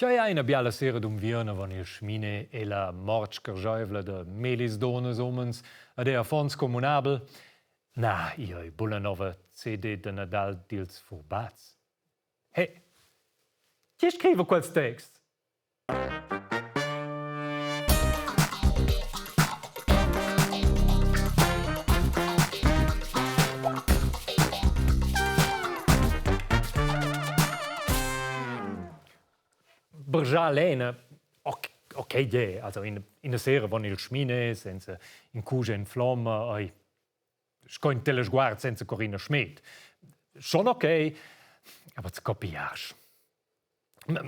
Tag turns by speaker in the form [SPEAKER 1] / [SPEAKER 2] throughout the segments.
[SPEAKER 1] Tgei ei ina biala sera d'unviern avon il schmine e la mort sgarscheivla da mellis dunnas, umens ed era affons communabel? Na, igl ei bulla nova CD da Nadal dils Furbaz. He, chi scriva quels texts? Bargià lena, ok gie, also in ina sera von il schmine senza in cugia in flomma ei sco in telesguard senza Corina Schmed. Schon ok, aber zu copiarsch.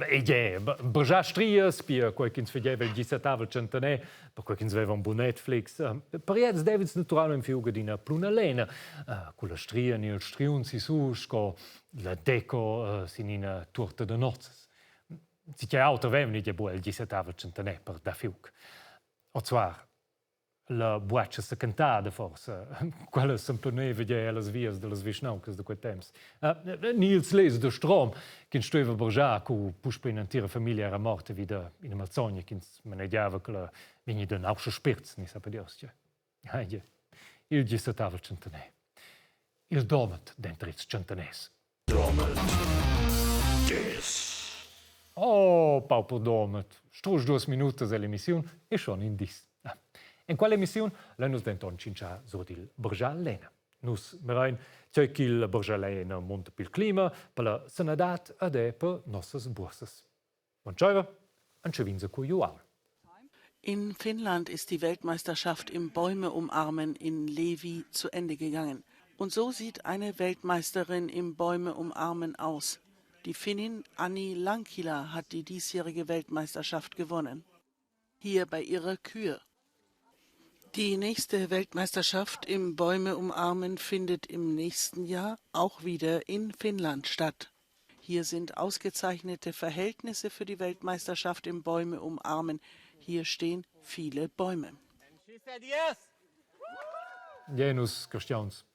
[SPEAKER 1] E gie, bargià strias, pia quei ch'ins fageva il gisattavel tschentaner, perquei ch'ins veva un bun Netflix. Per gliez dev'ins naturalmein fiuga d'ina pluna lena, culla stria ni il striun sissu sco la deco sin ina tuorta da nozzas. Si che auter vevan gie buc el gisattavel tschentaner per dar fiug. O zwar, la buatscha sechentada forsa, quella s'empleneva gia ellas vias dallas vischnauncas da quei temps. Ni ils lezs da strom ch'ins stueva bargiar cu puspei in'entira famiglia era morta vi da ina malsogna ch'ins manegiava ch'ella vegni da nauscha spirts, ni sa per Dios tgei. Heige, il gisattavel tschentaner. Il domet denter ils tschentaners. Domet. Dis. Oh, pauper Domet, strusch duas minutas ell'emissiun e schon in dis. En quell'emissiun lein nus denton tschintschar sur dil Bergial Lena. Nus mirein tgei ch'il Bergial Lena munta pil clima, per la sanadad ed er per nossas buorsas. Buon tscheiver, entschev'ins a cu uaul.
[SPEAKER 2] In Finnland ist die Weltmeisterschaft im Bäume umarmen in Levi zu Ende gegangen. Und so sieht eine Weltmeisterin im Bäume umarmen aus. Die Finnin Anni Lankila hat die diesjährige Weltmeisterschaft gewonnen. Hier bei ihrer Kür. Die nächste Weltmeisterschaft im Bäume umarmen findet im nächsten Jahr auch wieder in Finnland statt. Hier sind ausgezeichnete Verhältnisse für die Weltmeisterschaft im Bäume umarmen. Hier stehen viele Bäume.
[SPEAKER 1] Genus Christians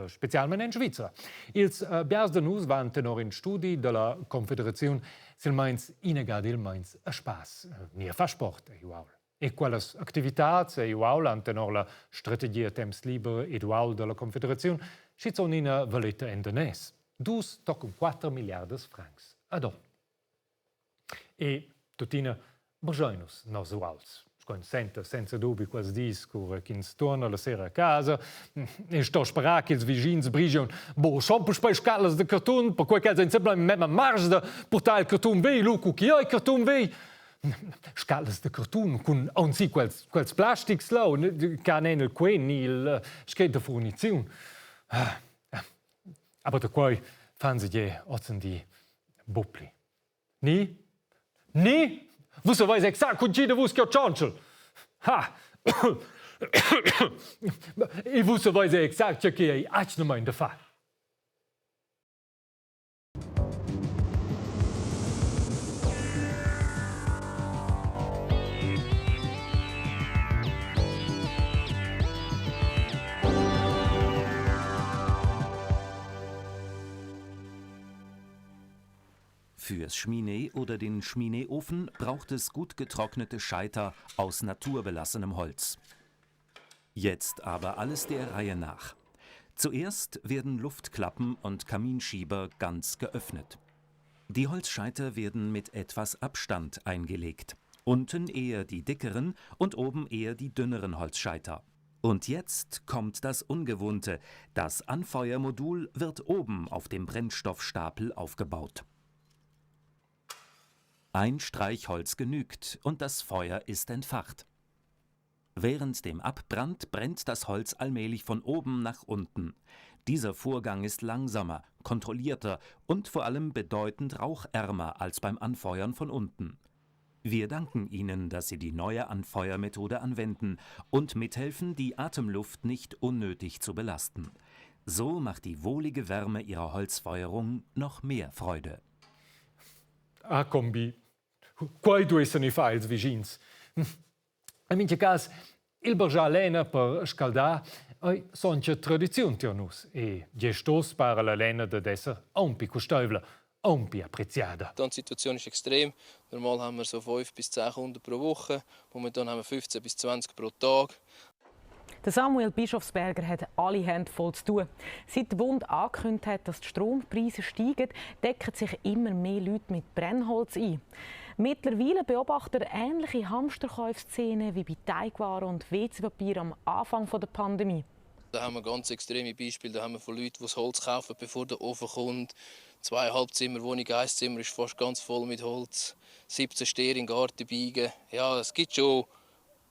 [SPEAKER 1] specialmein en Svizra. Ils biars da nus van tenor in studi dalla Confederaziun silmeins inaga dil meins a spass ni a far sport egl uaul. E quellas activitads egl uaul han tenor la strategia temps liber ed uaul dalla Confederaziun schizun ina valeta en daners. Dus tochen 4 milliardas francs ad onn. E tuttina bargein nus nos uauls. Sco ins senta senza dubi quels dis, cura ch'ins tuorna la sera a casa e sto sperar ch'ils vischins brigian bo schon puspei scalas da cartun, perquei ch'els ein semplamein memma marsch da purtar il cartun vegl, lu cu chi ei cartun vegl. Scalas da cartun cun aunc quels, quels plastics lau, che han en il quen ni il scret da furniziun. Aber da quei fan se gie ozendi buc pli. Ni? Ni? Vus saveis exact cun tgi da vus ch'jeu tschontschel. Ha! E vus saveis exact tge che ei atgnamein da far.
[SPEAKER 3] Fürs Schminee oder den Schmineeofen braucht es gut getrocknete Scheiter aus naturbelassenem Holz. Jetzt aber alles der Reihe nach. Zuerst werden Luftklappen und Kaminschieber ganz geöffnet. Die Holzscheiter werden mit etwas Abstand eingelegt. Unten eher die dickeren und oben eher die dünneren Holzscheiter. Und jetzt kommt das Ungewohnte, das Anfeuermodul wird oben auf dem Brennstoffstapel aufgebaut. Ein Streichholz genügt und das Feuer ist entfacht. Während dem Abbrand brennt das Holz allmählich von oben nach unten. Dieser Vorgang ist langsamer, kontrollierter und vor allem bedeutend rauchärmer als beim Anfeuern von unten. Wir danken Ihnen, dass Sie die neue Anfeuermethode anwenden und mithelfen, die Atemluft nicht unnötig zu belasten. So macht die wohlige Wärme Ihrer Holzfeuerung noch mehr Freude.
[SPEAKER 1] Ah, combi. Quei duessen i far ils vischins. En mintga cas, il bargiar lena per scaldar ei sontga tradiziun tier nus e gest oz para la lena dad esser aunc pli custeivla. Aunc pli appreziada.
[SPEAKER 4] Die Situation ist extrem. Normal haben wir so 5 bis 10 Kunden pro Woche. Momentan haben wir 15 bis 20 pro Tag.
[SPEAKER 5] Der Samuel Bischofsberger hat alle Hände voll zu tun. Seit der Bund angekündigt hat, dass die Strompreise steigen, decken sich immer mehr Leute mit Brennholz ein. Mittlerweile beobachtet er ähnliche Hamsterkaufszenen wie bei Teigwaren und WC-Papier am Anfang der Pandemie.
[SPEAKER 4] Da haben wir ganz extreme Beispiele. Da haben wir von Leuten, die das Holz kaufen, bevor der Ofen kommt. Zweieinhalb Zimmer Wohnung, ein Zimmer ist fast ganz voll mit Holz. 17 Steher in den Garten biegen. Ja, es gibt schon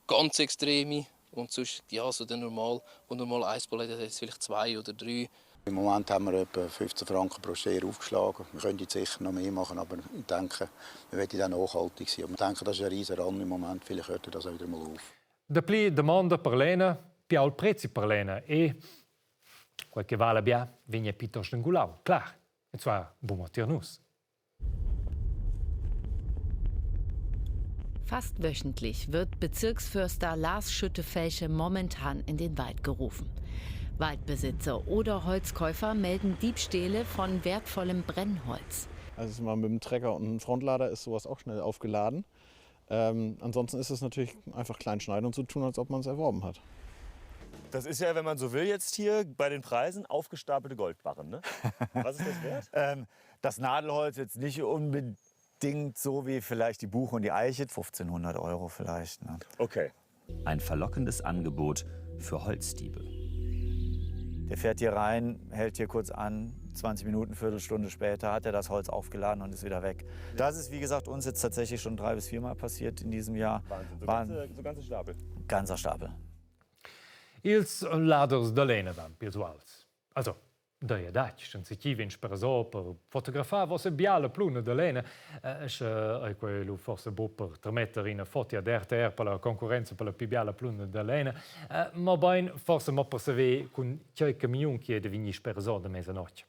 [SPEAKER 4] ganz extreme. Und sonst, ja, so der normal, wo normal ein Palett hat, jetzt vielleicht zwei oder drei.
[SPEAKER 6] Im Moment haben wir etwa 15 Franken pro Steher aufgeschlagen. Wir könnten sicher noch mehr machen, aber ich denke, wir wollen auch nachhaltig sein. Und ich denke, das ist ein riesen Run im Moment. Vielleicht hört das auch wieder mal auf.
[SPEAKER 1] Dapli damonda per lena, pia il prezi per lena e quel che vala bia vegna piuttosto engulau, clar, e zwar buca tier nus.
[SPEAKER 7] Fast wöchentlich wird Bezirksförster Lars Schütte-Felche momentan in den Wald gerufen. Waldbesitzer oder Holzkäufer melden Diebstähle von wertvollem Brennholz.
[SPEAKER 8] Also mal mit dem Trecker und einem Frontlader ist sowas auch schnell aufgeladen. Ansonsten ist es natürlich einfach klein schneiden und so tun, als ob man es erworben hat.
[SPEAKER 9] Das ist ja, wenn man so will, jetzt hier bei den Preisen aufgestapelte Goldbarren. Ne? Was ist das wert?
[SPEAKER 10] Das Nadelholz jetzt nicht unbedingt so wie vielleicht die Buche und die Eiche. 1500 Euro vielleicht. Ne?
[SPEAKER 9] Okay.
[SPEAKER 11] Ein verlockendes Angebot für Holzdiebe.
[SPEAKER 10] Der fährt hier rein, hält hier kurz an, 20 Minuten, Viertelstunde später hat er das Holz aufgeladen und ist wieder weg. Das ist, wie gesagt, uns jetzt tatsächlich schon 3 bis 4 Mal passiert in diesem Jahr.
[SPEAKER 9] Wahnsinn, so, ganze, so ganze Stapel.
[SPEAKER 10] Ganzer Stapel.
[SPEAKER 1] Ils laders da lena van pils uals. Also, da è adatg, senza chi vegn sperasò per fotografar vossa biala pluna da lena, sche ei quei lu forse buc per trametter ina foto ad RTR per la concorrenza per la più biala pluna da lena, mobein forse mo per saver cun tgei camiun chi è da vegnir sperasò da mesanotg.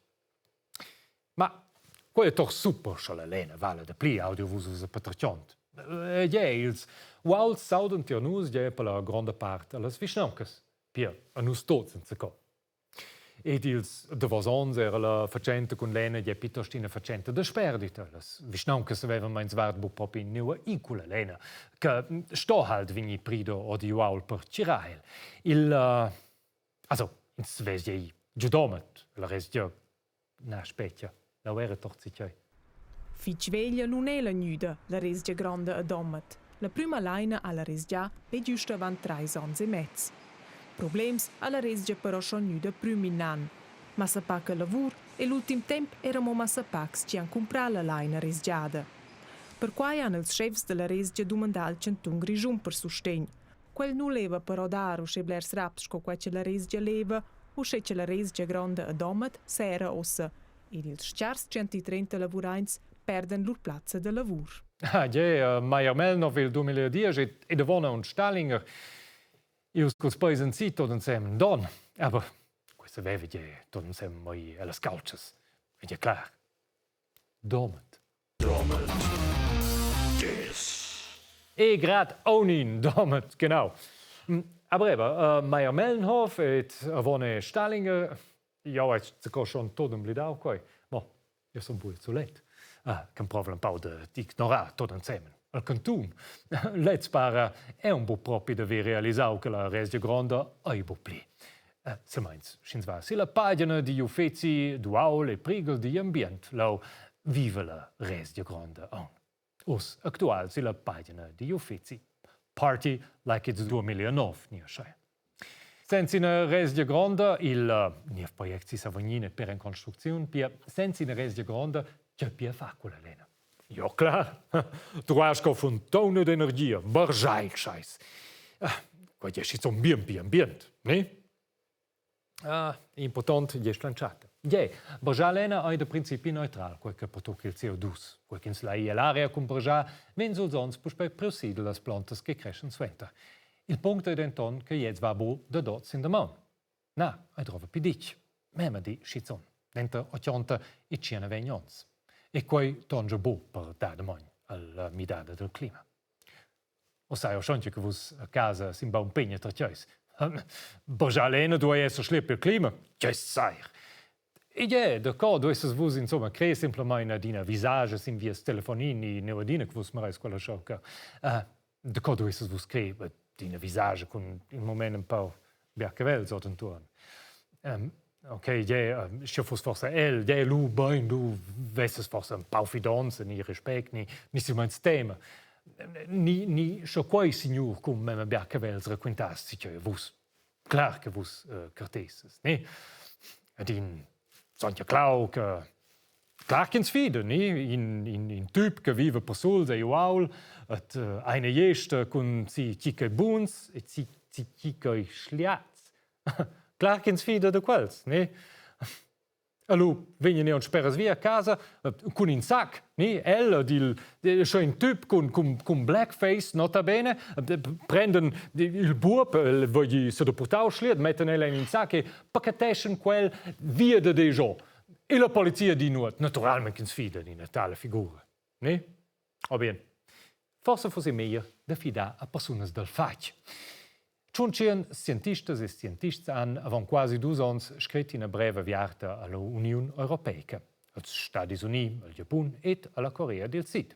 [SPEAKER 1] Ma quei è toch super, sche la lena vala da pli, audio vus ussa patertgond. Ed è, ils uauls s'audan tier nus gie per la gronda part allas vischnauncas, pia a nus tuts enzacò. Ed ils davos onns era la fatschenta cun lena gie piuttosto ina fatschenta da sperdita. Las vischnauncas havevan meinsvart buc propi nua ir culla lena, che sto halt vegnir prido ord igl uaul per tgirar el. Il, also, ins vess gie giu Domat, la rest giu Na, spetga, leu era toch zatgei.
[SPEAKER 12] Fitg veglia nun è la gnüda, la resgia gronda a Domat. La prüma laina ha la resgià be giüst avant trais ons e mez. Problems ha la resgia però schon gnüda prüm innan. Massa paca lavur e l'ultim temp era mo massa pacs chi han cumprà la laina resgiada. Perquai han ils schefs da la resgia dumandà al chantun Grischun per sustegn. Quel nu leva però dar uschè blers raps sco quai cha la resgia leva, uschè cha la resgia gronda a Domat serra uossa ed ils stgars 130 lavuraints perdan lur plazza da lavur.
[SPEAKER 1] Ah, gie, Meier Melnov il 2010 e davon aunc Stallinger. Ius culs peis en si tot ensemen don. Aber questa veva gie tot ensemen mai ellas caultschas. È ja klar. Domat. E grad onin Domat, genau. Aber eben, Meier Mellenhof et avon Stallinger, jau hai co schon tot emblidau quei. Mo, io sun buc sulet. Ah, che prova un pau de d'ignorar tot ensemen. Al cantun. Lez para è un bu propi de ver realisau che la resgia gronda ei bu pli. Silmeins, sch'ins va silla pagina digl uffeci d'uaul e prighel digl ambient, lau viva la resgia gronda aunc. Uss actual silla pagina digl uffeci. Party like it's 2009, ni aschia. Senza ina resgia gronda, il niev project si Savognin per en construcziun, pia senza ina resgia gronda, tgei pia fa quella lena? Ja klar, du hast sco fontana d'energia, bargiai scheiss. Quei è schizun bien bien ambient, ne? Ah, important gest l'entschatta. Gie, bargiar lena ei da principi neutral, quei che pertucca il CO2. Quei ch'ins lai ell'aria cun bargiar, vegn suls onns puspei priu dallas plantas che creschan suenter. Il punct ei denton che gliez va buc dad oz sin damaun. Na, ei drova pli ditg. Mema di schizun, denter 80 e 120 onns. E quei tonscha buc per dar damogn alla midada del clima. O sai schon che vus a casa sin baun pegna tra tgeis. Bargiar lena duei esser schliep il clima, tgeis sair. Igl è d'accord, duesses vus insomma crer simplamain ad ina visage sin vies telefonin ni neu adina che vus mareis quella schocca. Daco duesses vus crer ad ina visage cun in moment un pau bia cavels odentuorn. Ok, yeah, sche fuss forsa el, yeah, lu bein, lu vesses forsa un pau fidonza ni respect ni ni silmeins tema. Ni ni sche quei signur cun memma bia cavels raquintass si che vus clar che vus cartesses, ne? Ed in Sontga Clau che clar ch'ins fida, ne? In typ che vive persuls ei uaul, et eine jester cun si chi ch'ei buns e si chi ch'ei schliats. Clar ch'ins fida da quels, ne? E lu vegnan aunc speras via a casa cun in sac, ni el ed il sche in tüp cun cun cun blackface nota bene, prenden il buob, el vögli sedepurtar schliet, metten el en in sac e pacheteschan quel via da Dijon. E la polizia di nuot, naturalmente ch'ins fida d'ina tala figura, ne? O bien, forsa fossi meglier da fidar a persunas dal fatg. Tschuntschien scientistas e scientists han avon quasi dus onns scret ina brev aviarta alla Uniun Europeica, als Stadis Unì, al Giapun ed alla Corea del Sid.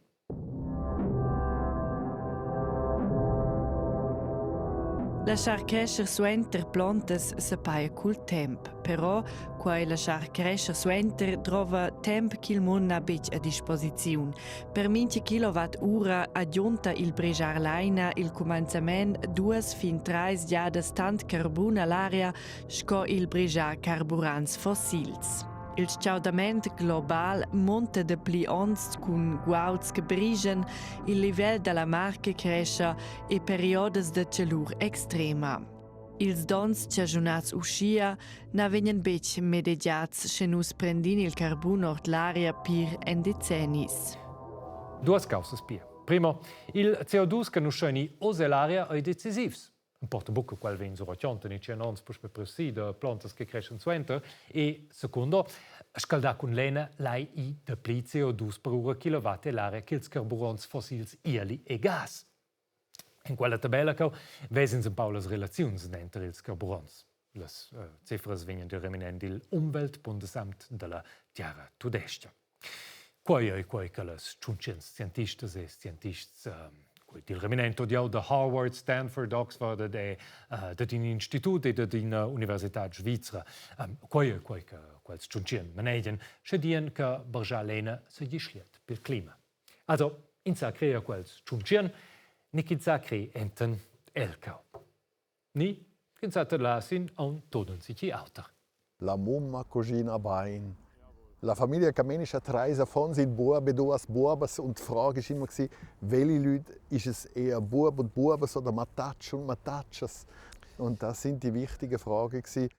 [SPEAKER 13] Laschar crescher suenter plontas se paja cul temp. Però quai laschar crescher suenter drova temp ch'il mund n'ha betg a disposiziun. Per mintga kilowatt-ura agiunta il brigiar laina il cumenzament duas fin trais giadas tant carbun all'aria sco il brigiar carburants fossils. Il stgaudament global munta dapli onns cun guauds che brigian, il livel da la mar che crescha e periodas da chalur extrema. Ils donns chaschunats uschia na vegnan betg medegiads sche nus prendin il carbun ord l'aria pir en decennis.
[SPEAKER 1] Duas causas pia. Primo, il CO2 che nus scheini oz ell'aria ei decisivs. Importa buca quel vegn sur 80 ni 100 onns puspe precis da plantas che creschan suenter. E secondo, scaldar cun lena lai i dapli CO2 per ura kilowatt ell'aria ch'ils carburants fossils ieli e gas. In quella tabella cheu ves'ins empau las relaziuns denter ils carburants. Las cifras vegnan dil reminent digl Umweltbundesamt dalla tiara tudestga. Quei ei quei che las tschuntschens scientistas e scientists quei dil reminent odiau da Harvard, Stanford, Oxford ed è dad in institut e dad ina universitad svizra. Quei ei quei che quels tschuntschien manegian, sche dian che bargiar lena seigi schliet pil clima. Also, ins sa crer quels tschuntschien, ni ch'ins sa crer enten el cau. Ni ch'ins sa tedlar sin aun tot enzatgi auter.
[SPEAKER 14] La mumma cuschina bein. La famiglia Camenisch hat treis affons, in Bub e duas buobas und die Frage ist immer gewesen, welche Leute ist es eher Bub und Buobas oder Mattatsch und Mattatschas? Und das sind die wichtigen Fragen gewesen.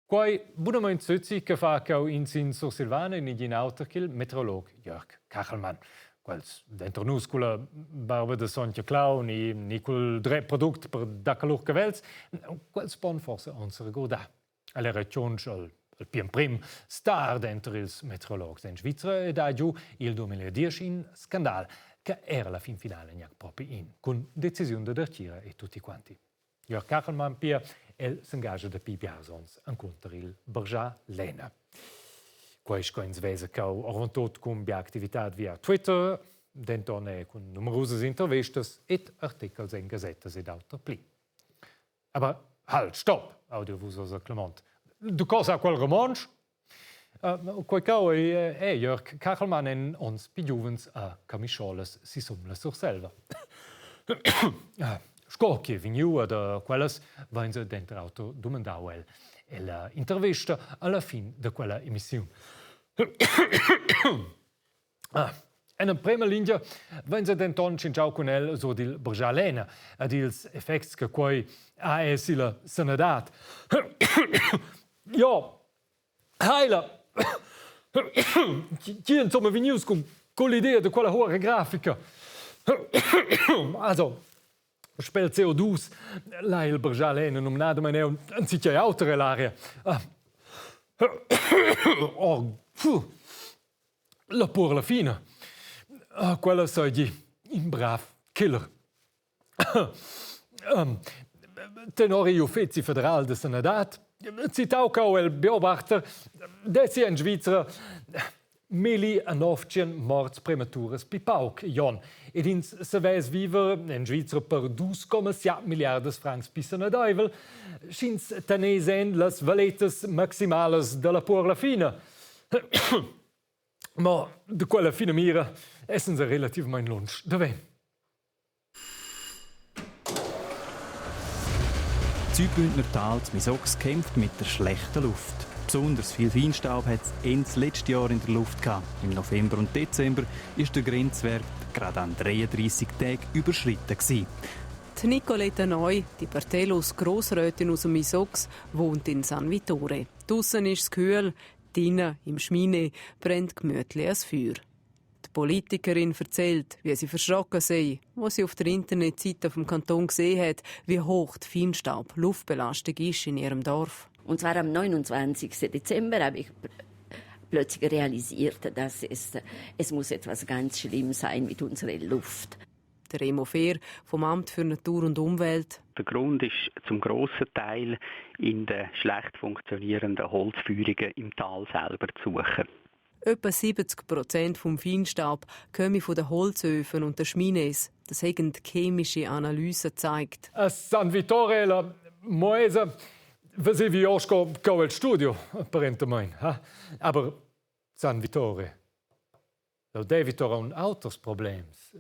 [SPEAKER 1] Quei bunamain Züzi che fa cheu ins in Sursilvana e nigin auter ch'il meteorolog Jörg Kachelmann. Quels denter nus culla barba da Sontga Clau ni, ni cul dretg product per da calur cavels, quels pon forse ons regurdar. El era tschunsch al il pli emprim star denter ils meteorologs en Svizra ed ha giu il 2010 in scandal che era la fin finale gnanc propi in, cun decisiun da dertgira e tutti quanti. Jörg Kachelmann pia, el s'engascha dapi biars onns encunter il bargiar lena. Quei sco ins vesa cheu oravontut cun bia activitad via Twitter, denton è cun numerusas intervistas ed artechels en gasettas ed auter pli. Aber halt, stopp, audio vus oz clamont. Du cosa quel romontsch? Quei cheu ei è Jörg Kachelmann en onns pli giuvens a Camischolas sisum la Surselva. Sco che vegniu da quellas vainsa denter auter dumandau el ella intervista alla fin da quella emissiun. En emprema lingia vegn denton tschintschau cun el sur dil bargiar lena ed ils effects che quei ha er silla sanadad. Jo, heila! Chi insomma vegnius cun quell'idea da quella hora grafica? Also, spel CO2 lai il bargiar lena numnadamein aunc enzatgei auter ell'aria. Oh, puh. La purla fina. Ah, quella seigi in brav killer. Tenor igl uffeci federal da sanadad Citau cau el Beobachter dessi en Svizra milli a 900 morts prematuras pli pauc, Jon. Ed ins savess viver en Svizra per 2,7 milliardas francs pli sanadaivel, sch'ins teness en las valetas maximalas dalla puorla fina. Ma da quella finamira essens relativamain lunsch davent.
[SPEAKER 15] Südbündner Tal Misox kämpft mit der schlechten Luft. Besonders viel Feinstaub hat es Ende letztes Jahr in der Luft gehabt. Im November und Dezember ist der Grenzwert gerade an 33 Tagen überschritten gewesen.
[SPEAKER 16] Die Nicoletta Neu, die parteilos Grossrätin aus dem Misox, wohnt in San Vittore. Draussen ist es kühl, drinnen im Schmine brennt gemütlich ein Feuer. Die Politikerin erzählt, wie sie verschrocken sei, wo sie auf der Internetseite vom Kanton gesehen hat, wie hoch die Feinstaub-Luftbelastung ist in ihrem Dorf.
[SPEAKER 17] Und zwar am 29. Dezember habe ich plötzlich realisiert, dass es, es muss etwas ganz schlimm sein mit unserer Luft.
[SPEAKER 16] Der Remo Fehr vom Amt für Natur und Umwelt.
[SPEAKER 18] Der Grund ist zum grossen Teil in den schlecht funktionierenden Holzführungen im Tal selber zu suchen.
[SPEAKER 16] Etwa 70 Prozent vom Feinstaub kommen von den Holzöfen und den Schmines. Das haben chemische Analysen gezeigt.
[SPEAKER 1] A San Vittore la Moesa vesevi io sco co el studio, apparentemente. Ha? Aber San Vittore, lo devi ora un auters problems.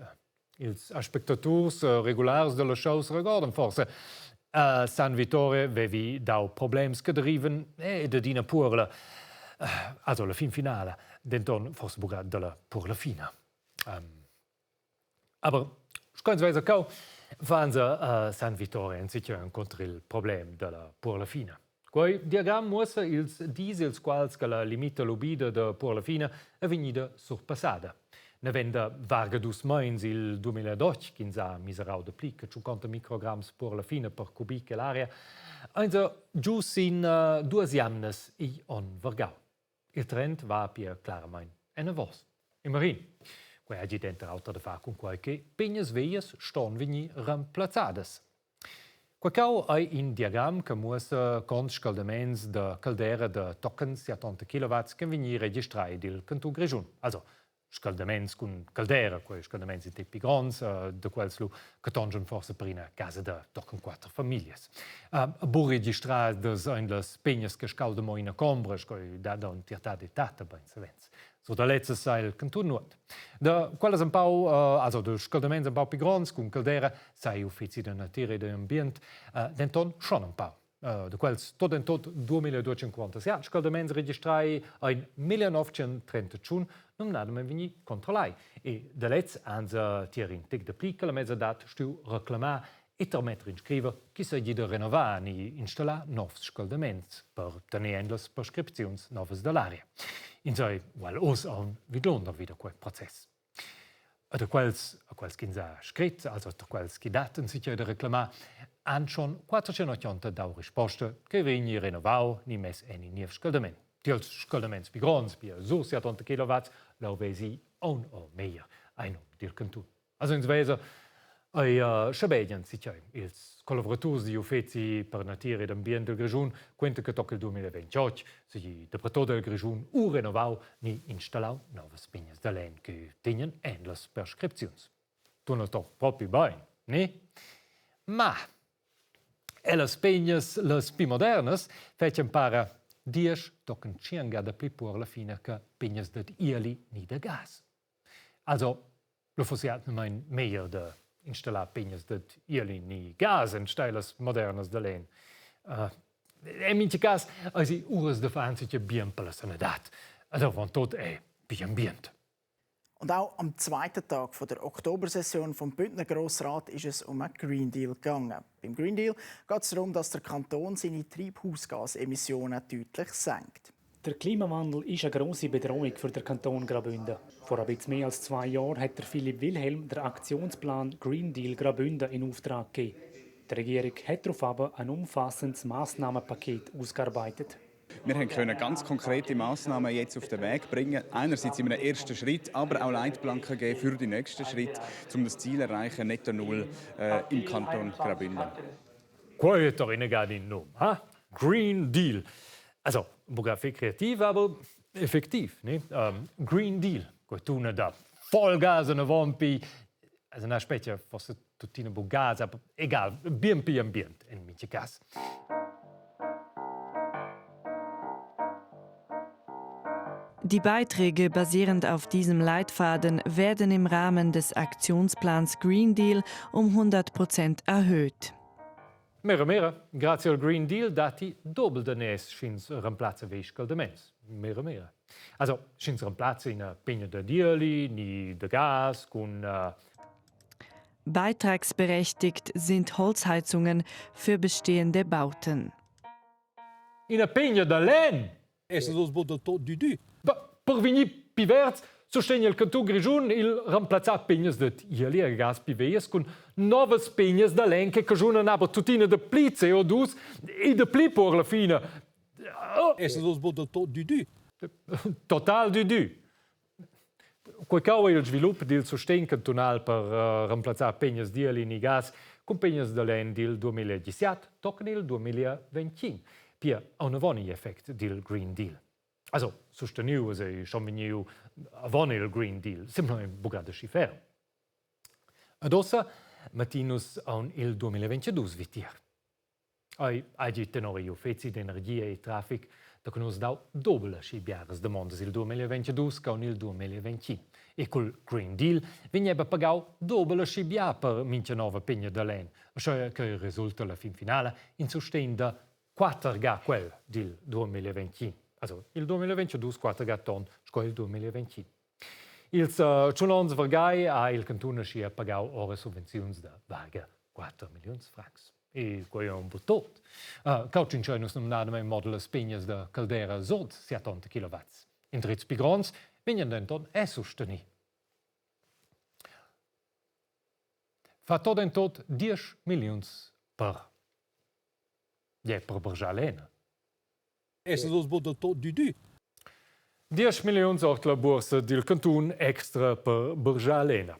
[SPEAKER 1] Ils aspectaturs regulars della shows regordan forse. A San Vittore vevi dau problems che derivan eh, de d'ina purla, also la fin finala, denton forse buca dalla purla fina. Um, aber sco ins vesa cau, fan se a San Vittore en sicher contro il problem della purla fina. Quei diagram muossa ils dis ils quals che la limita lubida da puorla fina è vegnida surpassada. Naven da varga dus meins il 2008 ch'ins ha miserau dapli che 50 micrograms puorla fina per cubic ell'aria, ein se giu sin duas jamnas igl onn vargau. Il trend va pia claramain enavos. Immerhin, quei hagi denter auter da far cun quei che pignas veglias ston vegnir remplazzadas. Quei cau ei in diagram che muossa cons scaldaments da caldera da tochen 70 kilowatts che vegnir registrai dil cantun Grischun. Also scaldaments cun caldera, quei scaldaments in tip gronds, da quels lu che tongen forse per ina casa da tochen quatter famiglias. Bu registradas ein las pegnas che scalda mo ina combra, sco dat un tirtà de tata bein savens. So da lezzas sa il cantun nuot. Da quellas un pau, also da scaldaments un pau pli gronds cun caldera, sa igl uffeci da natira e d'ambient denton schon un pau. Da quels tot en tot 2257 scaldaments registrai ein 1931 numnadamain vegni controllai e da lez han se tier in tec dapli che la mesadad stuiu reclamar e tarmetter in scriver chi seigi da renovar ni installar novs scaldaments per tener en las prescripziuns novas dall'aria. Ins ei ual oz aunc vidlunder vi da quei process. E da quels, a quels ch'ins ha scrit, also da quels chi dattan sicher da reclamar, han schon 480 dau risposta che vegni renovau ni mess en in niev scaldament. Tiels scaldaments pli gronds, pia sur 70 kilowatts, lau vesi aunc o meglier ein um dil cantun. Also ins vesa, ei schabegian sicher ils collaboraturs digl uffeci per natira ed ambient del Grischun quenta che tocca il 2028 seigi dapertut el Grischun u renovau ni installau novas pignas da lenn che tegnan en las prescripziuns. Tuna doch propi bein, ne? Ma ellas pegnas las pli modernas fetschan para diesch tochen tschien ga dapli pur la fina che pegnas dad ieli ni da gas. Also, lu fussi atgnamein meglier da installar pegnas dad ieli ni gas en steilas modernas da lenn. Uh, en mintga cas eisi uras da far enzatgei bien per la sanadad. Ed avon tot ei bi ambient.
[SPEAKER 19] Und auch am zweiten Tag von der Oktobersession vom Bündner Grossrat ist es um einen Green Deal gegangen. Beim Green Deal geht es darum, dass der Kanton seine Treibhausgasemissionen deutlich senkt.
[SPEAKER 20] Der Klimawandel ist eine grosse Bedrohung für den Kanton Graubünden. Vor ein bisschen mehr als zwei Jahren hat der Philipp Wilhelm den Aktionsplan Green Deal Graubünden in Auftrag gegeben. Die Regierung hat darauf aber ein umfassendes Massnahmenpaket ausgearbeitet.
[SPEAKER 21] Wir können ganz konkrete Massnahmen jetzt auf den Weg bringen. Einerseits in einem ersten Schritt, aber auch Leitplanken geben für die nächsten Schritte, um das Ziel zu erreichen, netto null äh, im Kanton Graubünden.
[SPEAKER 1] Quei è torina in num, ha? Green Deal. Also, buca fetg creativ, aber effektiv, ne? Green Deal, quei tuna da Vollgas anavon pi, also na spetga forse tuttina bu gas, aber egal, bien pi ambient en mintga cas.
[SPEAKER 13] Die Beiträge basierend auf diesem Leitfaden werden im Rahmen des Aktionsplans Green Deal um 100 Prozent erhöht.
[SPEAKER 1] Mera mera, grazie al Green Deal datti dobel daners sch'ins remplazza vehichel Mera mera. Also, sch'ins remplazza ina pegna da dieli ni da gas cun
[SPEAKER 13] Beitragsberechtigt sind Holzheizungen für bestehende Bauten.
[SPEAKER 1] Ina pegna da lenn!
[SPEAKER 2] Essas oz buc del tot du
[SPEAKER 1] Per vegnir pi verds sostegna il cantun Grischun il remplazzar pegnas dad ieli e gas pi veglias cun novas pegnas da lenn che caschunan aber tuttina dapli CO2 e dapli por la fina.
[SPEAKER 2] Essas oz buc del tot du
[SPEAKER 1] Total du Quei cau ei il svilup dil sustegn cantunal per remplazzar pegnas d'ieli ni gas cun pegnas da lenn dil 2017 tochen il 2025. Pia aunc avon igl effect dil Green Deal. Also susteniu es ei schon vegniu avon il Green Deal, semplamein buca da schi ferm. Ed ussa mettin nus aunc il 2022 vitier. Ei hagi tenor igl uffeci d'energia e traffic da nus dau dobel aschi biaras damondas il 2022 che il 2025. E cul Green Deal vegneva pagau dobel aschi bia per mintga nova pegna da lenn, aschia che resulta la fin finala in sustegn da quatter ga quel dil 2025. Also il 2022 quatter ga ton sco il 2025. Ils tschun onns vargai ha il cantun aschia pagau ora subvenziuns da varga 4 milliuns francs. E quei è un po tot. Caucin tscheu nus numnadamein modo las pegnas da caldera sot 70 kilowatts. Indrizs pli gronds vegnan denton è susteni. Fa tot en tot 10 milliuns per. Je per bargiar lena.
[SPEAKER 2] Essas oz buc del tot du
[SPEAKER 1] Diesch milliuns ord la buorsa dil cantun extra per bargiar lena.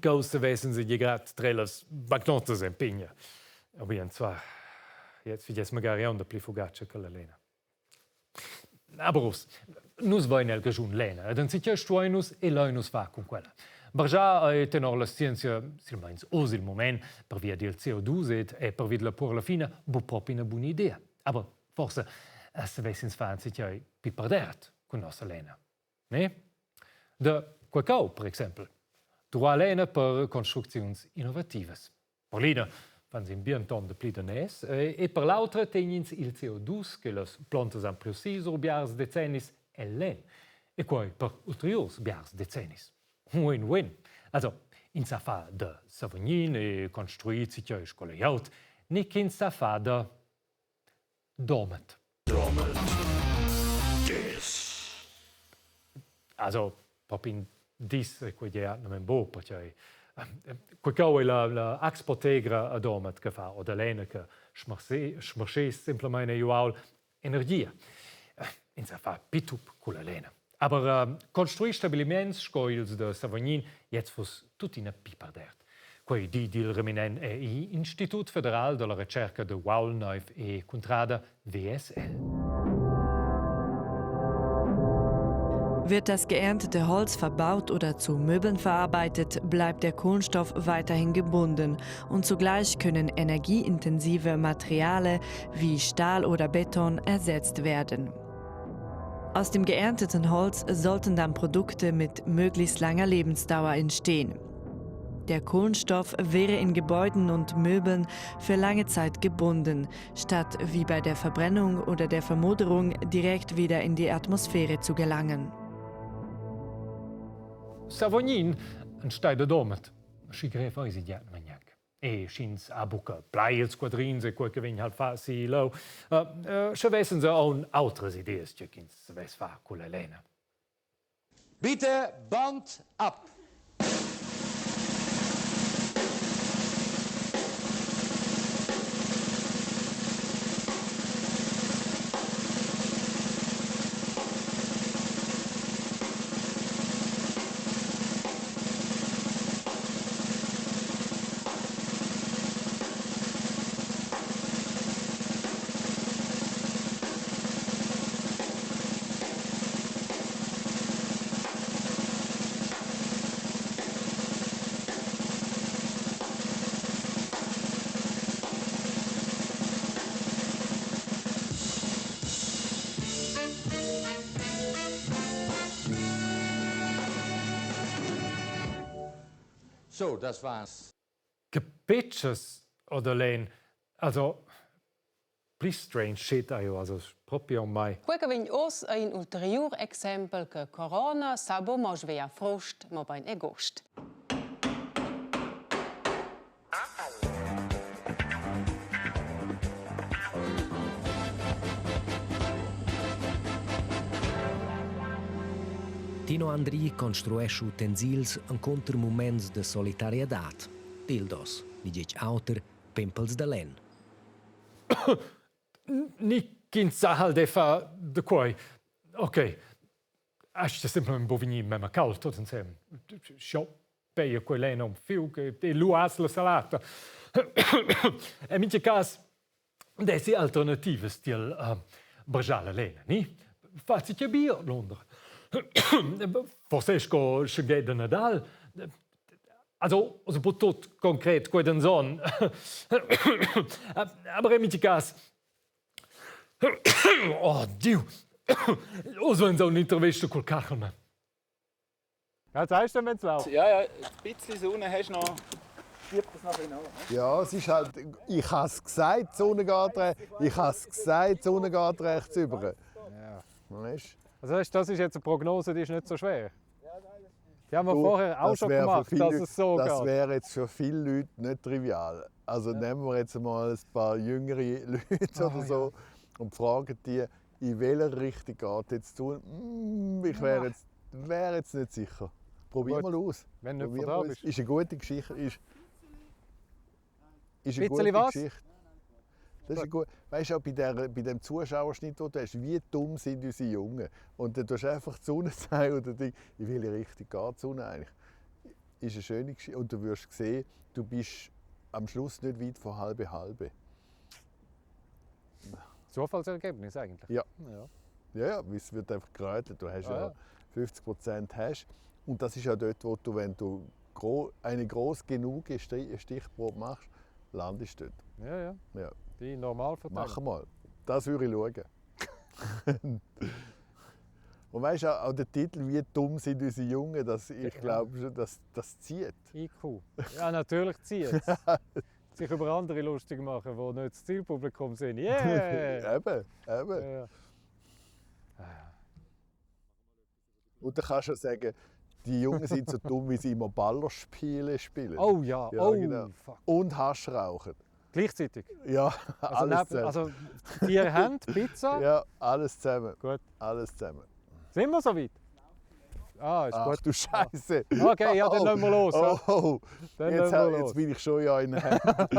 [SPEAKER 1] Cheu savessen se grad tre las bancnotas en pigna. Aber zwar, jetzt figess magari aunc pli fugace che la lena. Aber uss, nus vein el Grischun lena ed enzatgei stuein nus e lein nus far cun quella. Bargiar ei tenor la scienzia, silmeins oz il mument, pervia dil CO2 ed è pervi dalla purla fina buc propi ina buna idea. Aber forse savessins far enzatgei pli perdert cun nossa lena. Ne? Da quei cau, per exempel. Durar lena per construcziuns innovativas. Per l'ina fan in bien ton de pli daners e per l'autra tegn'ins il CO2 che las plontas han priu sur biars decennis el lenn. E quei per ulteriurs biars decennis. Win-win. Also, ins sa fa da Savognin e construir citgei scola aut, ni ch'ins sa fa da Domat.
[SPEAKER 2] Domat. Yes.
[SPEAKER 1] Also, propi in dis e quei è non bo, perché quei ch'eu è la, la Axpo-Tegra a Domat che fa, oder Lena che schmarschess semplamein ei uaul energia. Ins sa fa pitup culla lena. Aber construir stabiliments sco ils da Savognin jetzt fuss tuttina pi perdert. Quei di dil reminent è igl Institut federal dalla recerca de Uaulneiv e Cuntrada WSL.
[SPEAKER 13] Wird das geerntete Holz verbaut oder zu Möbeln verarbeitet, bleibt der Kohlenstoff weiterhin gebunden und zugleich können energieintensive Materiale wie Stahl oder Beton ersetzt werden. Aus dem geernteten Holz sollten dann Produkte mit möglichst langer Lebensdauer entstehen. Der Kohlenstoff wäre in Gebäuden und Möbeln für lange Zeit gebunden, statt wie bei der Verbrennung oder der Vermoderung direkt wieder in die Atmosphäre zu gelangen.
[SPEAKER 1] Savognin enstagl da Domat, schi grev eisi gia magnac. E sch'ins ha buca plai ils quadrins e quei che vegn halt fa si leu, sche vessen se aunc autras ideas tge ch'ins savess far culla Lena.
[SPEAKER 22] Bitte Band ab! So, das war's.
[SPEAKER 1] Che petschas oder len, also pli strange shit aio, also proprio mai.
[SPEAKER 3] Quei che vegn oz ei in ulteriur exempel che corona sa buc mo svegliar frust, mobein e gust.
[SPEAKER 5] Tino Andri construescha utensils encunter muments da solidarietad, dildos, ni getg auter, pimpels da lenn.
[SPEAKER 1] Ni ch'ins sa halt e fa da quei. Ok, Aschia semplamein buca vegnir memia cauld tut ensem. Scho peia quei en um fiug e lu has la salata. En mintga cas dessi alternativas tiel uh, bargiar la lena, ni? Fazi che bia Londra. Forse sco sche da Nadal. Also, also bu tut concret quei d'anson. Aber in mintga cas Oh Diu! Oz vein un'intervista cul Kachelmann.
[SPEAKER 23] Ja, zeigst du, wenn es läuft?
[SPEAKER 21] Ja, ja, ein bisschen Sonne hast du noch. Schiebt das noch ein bisschen
[SPEAKER 14] Ja, es ist halt, ich habe es gesagt, die Sonne geht rechts, ich habe es gesagt, die Sonne geht rechts über.
[SPEAKER 23] Ja.
[SPEAKER 14] Weißt?
[SPEAKER 23] Also weißt, das ist jetzt eine Prognose, die ist nicht so schwer. Die haben wir
[SPEAKER 14] Du,
[SPEAKER 23] vorher auch
[SPEAKER 14] das
[SPEAKER 23] schon
[SPEAKER 14] wär für
[SPEAKER 23] gemacht,
[SPEAKER 14] viele
[SPEAKER 23] dass
[SPEAKER 14] Leute-
[SPEAKER 23] es so
[SPEAKER 14] Das
[SPEAKER 23] geht.
[SPEAKER 14] wäre jetzt für viele Leute nicht trivial. Also nehmen wir jetzt mal ein paar jüngere Leute
[SPEAKER 23] Ah,
[SPEAKER 14] oder so und fragen die, in welcher Richtung geht jetzt zu. Mm, ich wäre jetzt, wär jetzt nicht sicher. Probier
[SPEAKER 23] Gut.
[SPEAKER 14] mal aus.
[SPEAKER 23] Wenn du nicht
[SPEAKER 14] Probier
[SPEAKER 23] von da
[SPEAKER 14] mal aus.
[SPEAKER 23] bist.
[SPEAKER 14] Ist eine gute Geschichte. Ist, ist eine
[SPEAKER 23] Bisschen
[SPEAKER 14] gute
[SPEAKER 23] was?
[SPEAKER 14] Geschichte. Das ist gut. Weißt du, auch bei, der, bei dem Zuschauerschnitt, den du hast, wie dumm sind unsere Jungen? Und dann tust du einfach die Sonne zeigen und dann denkst, in welche Richtung geht die Sonne eigentlich? Ist eine schöne Geschichte. Und du wirst sehen, du bist am Schluss nicht weit von halbe halbe.
[SPEAKER 1] Zufallsergebnis eigentlich.
[SPEAKER 14] Ja.
[SPEAKER 1] Ja.
[SPEAKER 14] Ja, ja, weil es wird einfach gerötelt. Du hast
[SPEAKER 1] Ah,
[SPEAKER 14] ja
[SPEAKER 1] ja.
[SPEAKER 14] 50 Prozent hast. Und das ist ja dort, wo du, wenn du gro eine gross genug Stichprobe machst, landest du dort.
[SPEAKER 1] Ja, ja.
[SPEAKER 14] Ja.
[SPEAKER 1] Die Normalverteilung.
[SPEAKER 14] Mach mal. Das würde ich schauen. Und weißt du, auch auch der Titel «Wie dumm sind unsere Jungen», das, ich glaube, schon, das, das zieht.
[SPEAKER 1] IQ. Ja, natürlich zieht es. Sich über andere lustig machen, die nicht das Zielpublikum sind. Yeah!
[SPEAKER 14] eben, eben.
[SPEAKER 1] Ja.
[SPEAKER 14] Und dann kannst du auch sagen, die Jungen sind so dumm, wie sie immer Ballerspiele spielen.
[SPEAKER 1] Oh ja, oh,
[SPEAKER 14] genau. Und Hasch rauchen.
[SPEAKER 1] Gleichzeitig?
[SPEAKER 14] Ja,
[SPEAKER 1] Also,
[SPEAKER 14] alles
[SPEAKER 1] neben,
[SPEAKER 14] zusammen.
[SPEAKER 1] also vier Hände, Pizza.
[SPEAKER 14] Ja, alles zusammen.
[SPEAKER 1] Gut.
[SPEAKER 14] Alles zusammen.
[SPEAKER 1] Sind wir soweit? Ah, ist
[SPEAKER 14] Ach
[SPEAKER 1] gut.
[SPEAKER 14] du Scheiße.
[SPEAKER 1] Okay, ja, dann lassen wir los.
[SPEAKER 14] Oh, oh.
[SPEAKER 1] Dann
[SPEAKER 14] Jetzt,
[SPEAKER 1] lassen wir
[SPEAKER 14] jetzt
[SPEAKER 1] los.
[SPEAKER 14] bin ich schon ja in den Händen.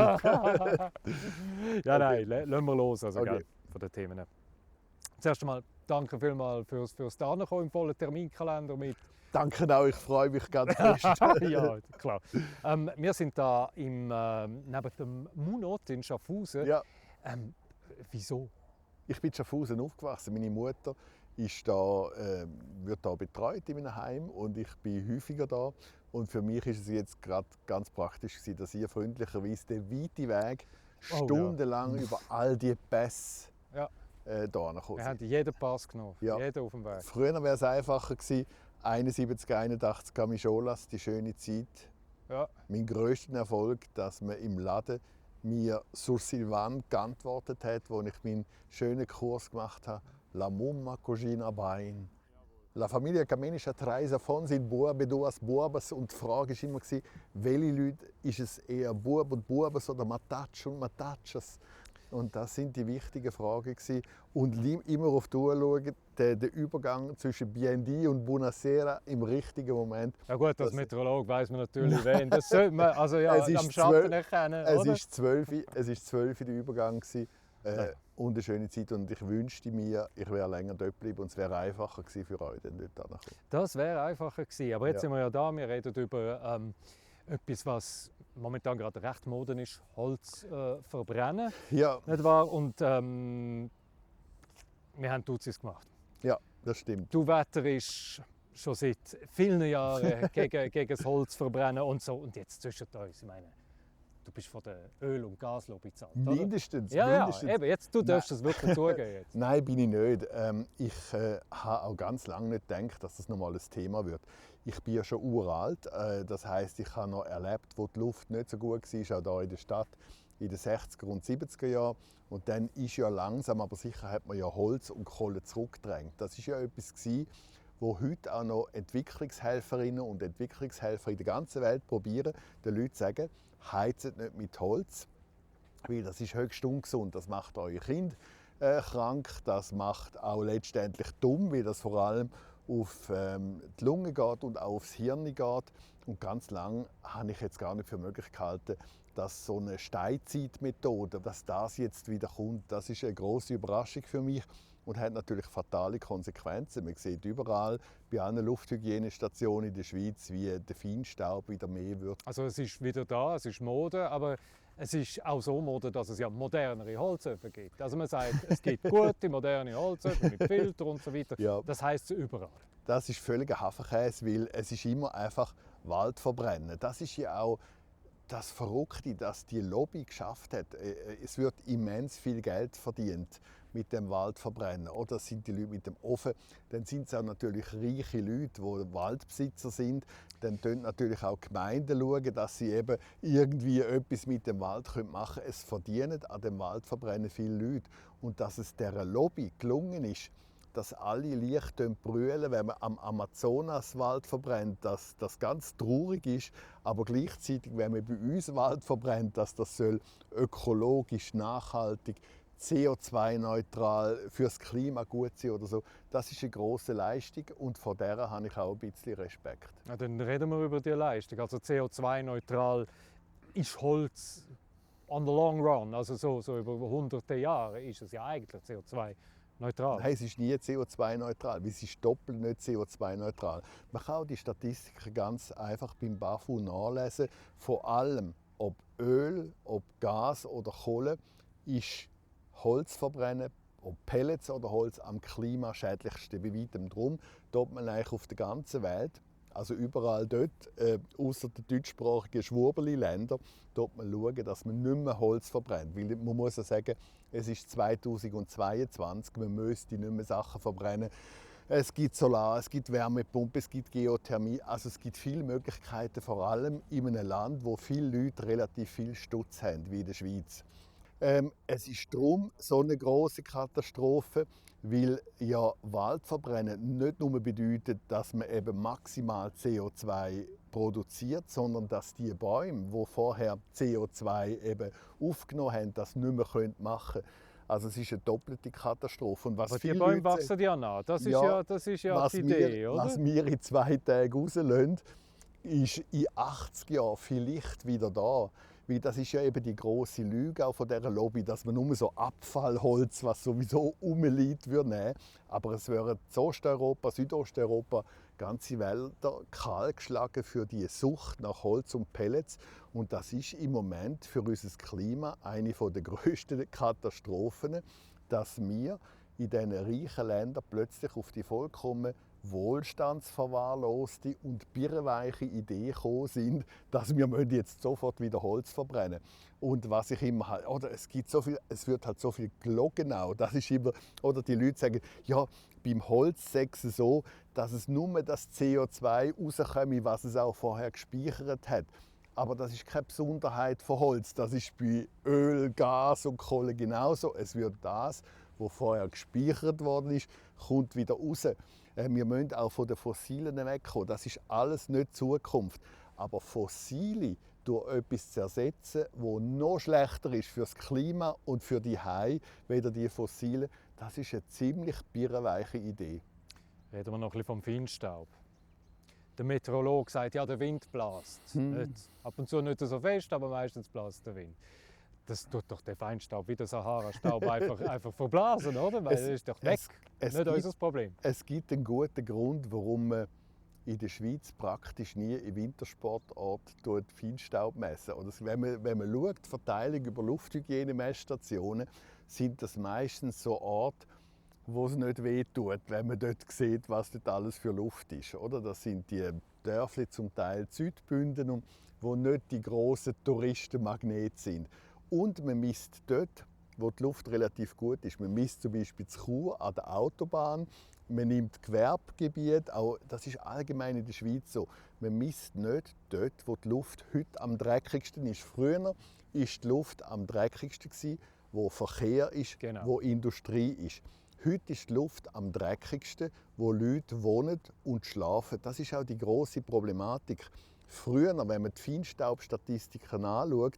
[SPEAKER 1] ja, nein, lassen wir los, also,
[SPEAKER 14] Okay.
[SPEAKER 1] gell, von den Themen. Zuerst einmal danke vielmals fürs, fürs Daherkommen im vollen Terminkalender mit.
[SPEAKER 14] Danke auch, ich freue mich ganz fest.
[SPEAKER 1] ja, klar. Wir sind da im, neben dem Munot in Schaffhausen.
[SPEAKER 14] Ja.
[SPEAKER 1] Wieso?
[SPEAKER 14] Ich bin in Schaffhausen aufgewachsen. Meine Mutter ist da, wird da betreut in einem Heim und ich bin häufiger da. Und für mich ist es jetzt gerade ganz praktisch gewesen, dass ihr freundlicherweise den weiten Weg
[SPEAKER 1] Oh, ja.
[SPEAKER 14] stundenlang über all die Pässe
[SPEAKER 1] Ja.
[SPEAKER 14] da hergekommen
[SPEAKER 1] Wir
[SPEAKER 14] sind.
[SPEAKER 1] haben jeden Pass genommen,
[SPEAKER 14] Ja.
[SPEAKER 1] jeden auf dem Weg.
[SPEAKER 14] Früher wäre es einfacher gewesen. 71, 81 Camischolas, die schöne Zeit.
[SPEAKER 1] Ja.
[SPEAKER 14] Mein grösster Erfolg, dass man im Laden mir sur Silvan geantwortet hat, wo ich meinen schönen Kurs gemacht habe. La mumma cugina bain. La Familia Camenisch hat drei davon sind Buabe, duas Buabas. Und die Frage war immer, welche Leute ist es eher Bub und Buabas oder Matatsch und Matatschas? Und das sind die wichtigen Fragen gewesen. Und immer auf die Uhr schauen, der, der Übergang zwischen BND und Buonasera im richtigen Moment.
[SPEAKER 1] Ja gut, als Meteorologe weiss man natürlich, wen. Das sollte man also ja,
[SPEAKER 14] Es ist
[SPEAKER 1] am Schatten erkennen,
[SPEAKER 14] Es
[SPEAKER 1] oder?
[SPEAKER 14] ist 12, Uhr- es ist 12 Uhr der Übergang gewesen. Und eine schöne Zeit. Und ich wünschte mir, ich wäre länger dort geblieben und es wäre einfacher gewesen für euch, dann dort hinzukommen.
[SPEAKER 1] Das wäre einfacher gewesen. Aber jetzt
[SPEAKER 14] Ja.
[SPEAKER 1] sind wir ja da, wir reden über etwas, was momentan gerade recht modern ist, Holz verbrennen.
[SPEAKER 14] Ja.
[SPEAKER 1] Nicht wahr? Und wir haben Duzis gemacht.
[SPEAKER 14] Ja, das stimmt.
[SPEAKER 1] Du wetterst schon seit vielen Jahren gegen das Holz verbrennen und so. Und jetzt zwischen uns, ich meine, Du bist von der Öl- und Gaslobby gezahlt,
[SPEAKER 14] oder? Mindestens.
[SPEAKER 1] Ja,
[SPEAKER 14] mindestens.
[SPEAKER 1] ja, eben, jetzt, du darfst es wirklich zugeben. Jetzt.
[SPEAKER 14] Nein, bin ich nicht. Ich habe auch ganz lange nicht gedacht, dass das nochmal ein Thema wird. Ich bin ja schon uralt. Das heisst, ich habe noch erlebt, wo die Luft nicht so gut war, auch hier in der Stadt, in den 60er und 70er Jahren. Und dann ist ja langsam, aber sicher hat man ja Holz und Kohle zurückgedrängt. Das ist ja etwas gewesen, wo heute auch noch Entwicklungshelferinnen und Entwicklungshelfer in der ganzen Welt probieren, den Leuten zu sagen, heizt nicht mit Holz, weil das ist höchst ungesund, das macht eure Kinder krank, das macht auch letztendlich dumm, weil das vor allem auf die Lunge geht und auch aufs Hirn geht. Und ganz lang habe ich jetzt gar nicht für möglich gehalten, dass so eine Steinzeitmethode, dass das jetzt wieder kommt. Das ist eine grosse Überraschung für mich und hat natürlich fatale Konsequenzen. Man sieht überall bei allen Lufthygienestationen in der Schweiz, wie der Feinstaub wieder mehr wird.
[SPEAKER 1] Also es ist wieder da, es ist Mode, aber es ist auch so Mode, dass es ja modernere Holzöfen gibt. Also man sagt, es gibt gute, moderne Holzöfen mit Filter und so weiter.
[SPEAKER 14] Ja.
[SPEAKER 1] Das heisst es überall.
[SPEAKER 14] Das ist völliger Hafenkäse, weil es ist immer einfach Wald verbrennen. Das ist ja auch das Verrückte, dass die Lobby geschafft hat. Es wird immens viel Geld verdient mit dem Waldverbrennen. Oder sind die Leute mit dem Ofen? Dann sind es auch natürlich reiche Leute, die Waldbesitzer sind. Dann schauen natürlich auch Gemeinden, schauen, dass sie eben irgendwie etwas mit dem Wald machen können. Es verdienen an dem Waldverbrennen viele Leute. Und dass es dieser Lobby gelungen ist, dass alle leicht brüllen, wenn man am Amazonaswald verbrennt, dass das ganz traurig ist, aber gleichzeitig, wenn man bei uns Wald verbrennt, dass das soll ökologisch nachhaltig, CO2-neutral, fürs Klima gut sein oder so. Das ist eine grosse Leistung und vor der habe ich auch ein bisschen Respekt.
[SPEAKER 1] Ja, dann reden wir über die Leistung. Also CO2-neutral ist Holz on the long run, also so über hunderte Jahre ist es ja eigentlich CO2-neutral.
[SPEAKER 14] Nein, es ist nie CO2-neutral, weil es ist doppelt nicht CO2-neutral. Man kann auch die Statistiken ganz einfach beim BAFU nachlesen. Vor allem, ob Öl, ob Gas oder Kohle, ist Holz verbrennen, ob Pellets oder Holz, am klimaschädlichsten. Bei weitem drum tut man eigentlich auf der ganzen Welt, also überall dort, außer den deutschsprachigen Schwurbeli-Ländern, tut man schauen, dass man nicht mehr Holz verbrennt. Weil man muss ja sagen, es ist 2022, man müsste nicht mehr Sachen verbrennen. Es gibt Solar, es gibt Wärmepumpe, es gibt Geothermie. Also es gibt viele Möglichkeiten, vor allem in einem Land, wo viele Leute relativ viel Stutz haben, wie in der Schweiz. Es ist darum so eine grosse Katastrophe, weil ja Waldverbrennen nicht nur bedeutet, dass man eben maximal CO2 produziert, sondern dass die Bäume, die vorher CO2 eben aufgenommen haben, das nicht mehr können machen können. Also es ist eine doppelte Katastrophe. Und was
[SPEAKER 1] Aber die
[SPEAKER 14] viele
[SPEAKER 1] Bäume
[SPEAKER 14] Leute
[SPEAKER 1] wachsen ja nach. Das
[SPEAKER 14] Ja,
[SPEAKER 1] ist ja
[SPEAKER 14] was
[SPEAKER 1] die Idee,
[SPEAKER 14] wir,
[SPEAKER 1] oder?
[SPEAKER 14] Was wir in 2 Tagen rauslassen, ist in 80 Jahren vielleicht wieder da. Weil das ist ja eben die grosse Lüge auch von dieser Lobby, dass man nur so Abfallholz, was sowieso rumliegt, würde nehmen. Aber es wären in Osteuropa, Südosteuropa ganze Wälder kahlgeschlagen für die Sucht nach Holz und Pellets. Und das ist im Moment für unser Klima eine der grössten Katastrophen, dass wir in diesen reichen Ländern plötzlich auf die vollkommen wohlstandsverwahrloste und birrenweiche Idee gekommen sind, dass wir müssen jetzt sofort wieder Holz verbrennen. Und was ich immer halt, oder es gibt so viel, es wird halt so viel gelogen auch. Das ist immer, oder die Leute sagen, ja, beim Holz sei es so, dass es nur das CO2 rauskommt, was es auch vorher gespeichert hat. Aber das ist keine Besonderheit von Holz. Das ist bei Öl, Gas und Kohle genauso. Es wird das, was vorher gespeichert worden ist, kommt wieder raus. Wir müssen auch von den Fossilen wegkommen. Das ist alles nicht Zukunft. Aber Fossile durch etwas zu ersetzen, das noch schlechter ist fürs Klima und für die Haie, weder die Fossilen, das ist eine ziemlich birrenweiche Idee.
[SPEAKER 1] Reden wir noch ein bisschen vom Feinstaub. Der Meteorologe sagt, ja, der Wind bläst. Nicht, ab und zu nicht so fest, aber meistens bläst der Wind. Das tut doch der Feinstaub wie der Sahara-Staub einfach verblasen, oder? Weil er ist doch weg. Nicht unser Problem.
[SPEAKER 14] Es gibt einen guten Grund, warum man in der Schweiz praktisch nie im Wintersportort tut Feinstaub messen. Oder wenn man schaut, die Verteilung über Lufthygienemessstationen, sind das meistens so Orte, wo es nicht wehtut, wenn man dort sieht, was dort alles für Luft ist. Oder? Das sind die Dörfli zum Teil Südbünden, und wo nicht die grossen Touristenmagnete sind. Und man misst dort, wo die Luft relativ gut ist. Man misst zum Beispiel zu Chur an der Autobahn, man nimmt Gewerbegebiet, auch das ist allgemein in der Schweiz so. Man misst nicht dort, wo die Luft heute am dreckigsten ist. Früher ist die Luft am dreckigsten wo Verkehr ist, genau. wo Industrie ist. Heute ist die Luft am dreckigsten, wo Leute wohnen und schlafen. Das ist auch die große Problematik. Früher, wenn man die Feinstaubstatistiken anschaut,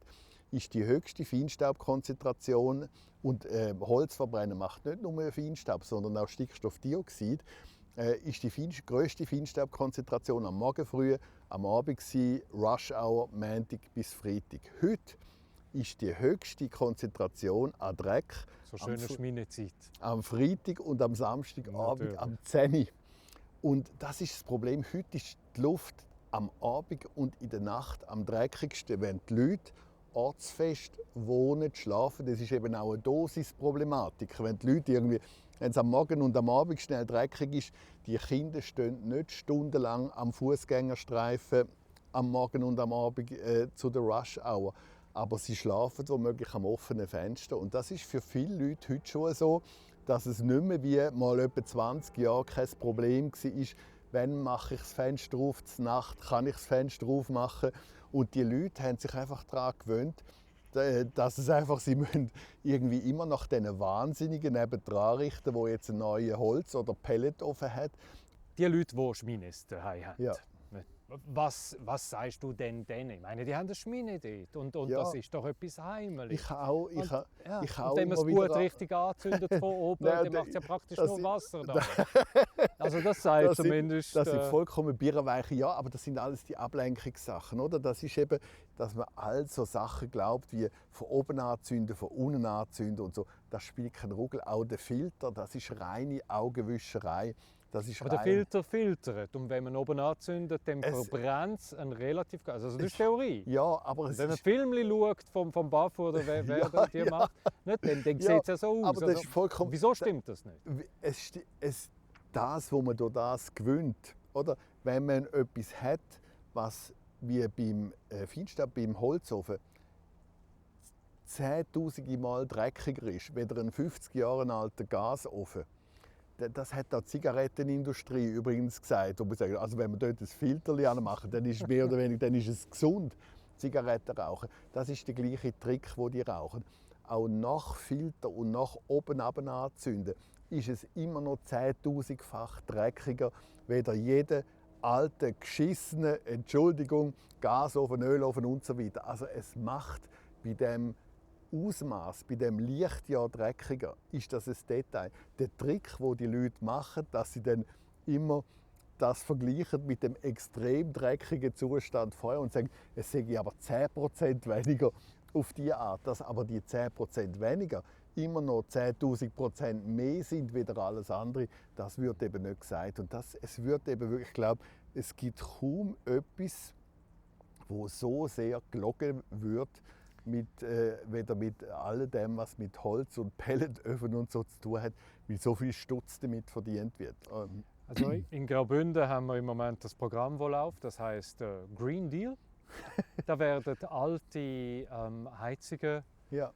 [SPEAKER 14] ist die höchste Feinstaubkonzentration und äh, Holzverbrennen macht nicht nur Feinstaub, sondern auch Stickstoffdioxid, äh, ist die Feinst größte Feinstaubkonzentration am Morgen früh, am Abend gewesen, Rush Hour, Montag bis Freitag. Heute ist die höchste Konzentration an Dreck
[SPEAKER 1] so schön ist meine Zeit.
[SPEAKER 14] am Freitag und am Samstagabend am 10 Uhr. Und das ist das Problem. Heute ist die Luft am Abend und in der Nacht am dreckigsten, wenn die Leute ortsfest wohnen, schlafen. Das ist eben auch eine Dosisproblematik. Wenn die Leute irgendwie, wenn es am Morgen und am Abend schnell dreckig ist, die Kinder stehen nicht stundenlang am Fußgängerstreifen am Morgen und am Abend äh, zu der Rush Hour. Aber sie schlafen womöglich am offenen Fenster. Und das ist für viele Leute heute schon so, dass es nicht mehr wie mal etwa 20 Jahre kein Problem war, wenn mache ich das Fenster auf, zur Nacht kann ich das Fenster aufmachen. Und die Leute haben sich einfach daran gewöhnt, dass es einfach, sie müssen irgendwie immer nach diesen Wahnsinnigen nebendran richten, die jetzt einen neuen Holz- oder Pelletofen hat.
[SPEAKER 1] Die Leute, die Schmines daheim haben.
[SPEAKER 14] Ja.
[SPEAKER 1] Was, was sagst du denn denen? Ich meine, die haben eine Schmine dort und, und
[SPEAKER 14] Ja.
[SPEAKER 1] das ist doch etwas Heimeliges.
[SPEAKER 14] Ich auch, ich,
[SPEAKER 1] Und,
[SPEAKER 14] ha-
[SPEAKER 1] ja,
[SPEAKER 14] ich
[SPEAKER 1] und
[SPEAKER 14] auch
[SPEAKER 1] wenn man es
[SPEAKER 14] immer
[SPEAKER 1] gut
[SPEAKER 14] wieder-
[SPEAKER 1] richtig anzündet von oben,
[SPEAKER 14] Nein,
[SPEAKER 1] dann macht es ja praktisch
[SPEAKER 14] das
[SPEAKER 1] nur
[SPEAKER 14] sind-
[SPEAKER 1] Wasser da. Also das sagt
[SPEAKER 14] Das sind-
[SPEAKER 1] zumindest...
[SPEAKER 14] Das sind
[SPEAKER 1] äh,
[SPEAKER 14] vollkommen birrenweiche, ja, aber das sind alles die Ablenkungssachen, oder? Das ist eben, dass man all so Sachen glaubt, wie von oben anzünden, von unten anzünden und so. Das spielt keinen Ruggel. Auch der Filter, das ist reine Augenwischerei. Das ist
[SPEAKER 1] aber der
[SPEAKER 14] rein-
[SPEAKER 1] Filter filtert und wenn man oben anzündet, dann
[SPEAKER 14] Es-
[SPEAKER 1] verbrennt es ein relativ... Also das ist Theorie.
[SPEAKER 14] Ja, aber es
[SPEAKER 1] Wenn man
[SPEAKER 14] ist-
[SPEAKER 1] Filme schaut vom, vom Bafu oder wer, wer
[SPEAKER 14] Ja,
[SPEAKER 1] da die
[SPEAKER 14] ja.
[SPEAKER 1] macht, nicht, dann, dann
[SPEAKER 14] Ja,
[SPEAKER 1] sieht es ja so aus.
[SPEAKER 14] aber das
[SPEAKER 1] Also,
[SPEAKER 14] ist vollkommen-
[SPEAKER 1] wieso stimmt das nicht?
[SPEAKER 14] Es, sti- es, das, wo man durch das gewinnt, oder? Wenn man etwas hat, was wie beim äh, Feinstaub, beim Holzofen, zehntausende Mal dreckiger ist, weder ein 50 Jahre alter Gasofen. D- Das hat auch die Zigarettenindustrie übrigens gesagt. Wo man sagt, also wenn wir dort ein Filterli machen, dann ist mehr oder weniger, dann ist es gesund, Zigaretten rauchen. Das ist der gleiche Trick, wo die rauchen. Auch nach Filter und nach oben runter anzünden, ist es immer noch 10.000-fach dreckiger, weder jeder alte, geschissene, Entschuldigung, Gasofen, Ölofen und so weiter. Also es macht bei dem Ausmaß, bei dem Lichtjahr dreckiger, ist das ein Detail. Der Trick, wo die Leute machen, dass sie dann immer das vergleichen mit dem extrem dreckigen Zustand vorher und sagen, es sei aber 10% weniger auf die Art, dass aber die 10% weniger immer noch 10.000% mehr sind wieder alles andere, das wird eben nicht gesagt. Und das, es wird eben wirklich, ich glaube, es gibt kaum etwas, wo so sehr gelogen wird, mit, äh, weder mit all dem, was mit Holz und Pelletöfen und so zu tun hat, weil so viel Stutz damit verdient wird. Ähm,
[SPEAKER 1] Also in Graubünden haben wir im Moment das Programm, das läuft, das heißt äh, Green Deal. Da werden alte ähm, Heizungen,
[SPEAKER 14] ja.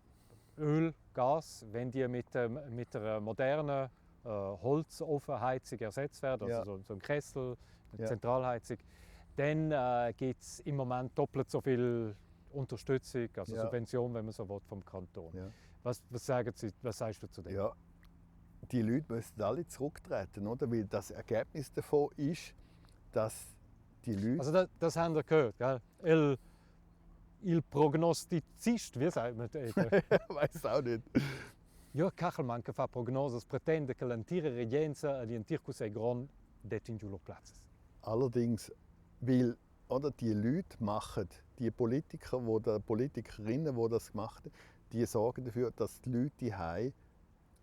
[SPEAKER 1] Öl, Gas, wenn die mit, ähm, mit einer modernen äh, Holzofenheizung ersetzt werden, also
[SPEAKER 14] Ja.
[SPEAKER 1] so, so ein Kessel, eine
[SPEAKER 14] Ja.
[SPEAKER 1] Zentralheizung, dann äh, gibt es im Moment doppelt so viel Unterstützung, also
[SPEAKER 14] Ja.
[SPEAKER 1] Subvention, wenn man so will, vom Kanton.
[SPEAKER 14] Ja.
[SPEAKER 1] Was, was, sagen Sie, was sagst du zu dem?
[SPEAKER 14] Ja, die Leute müssen alle zurücktreten, oder? Weil das Ergebnis davon ist, dass die Leute.
[SPEAKER 1] Also das, das haben wir gehört, gell? Il, il prognostizist, wie sagt man das?
[SPEAKER 14] Weiß auch nicht.
[SPEAKER 1] Jörg Kachelmann che fa prognosas pretende che l'entira regenza e l'entir cussegl grond dettin giu lur plazzas.
[SPEAKER 14] Allerdings, weil oder, die Leute machen, die Politiker, wo da, Politikerinnen, die das gemacht haben, die sorgen dafür, dass die Leute daheim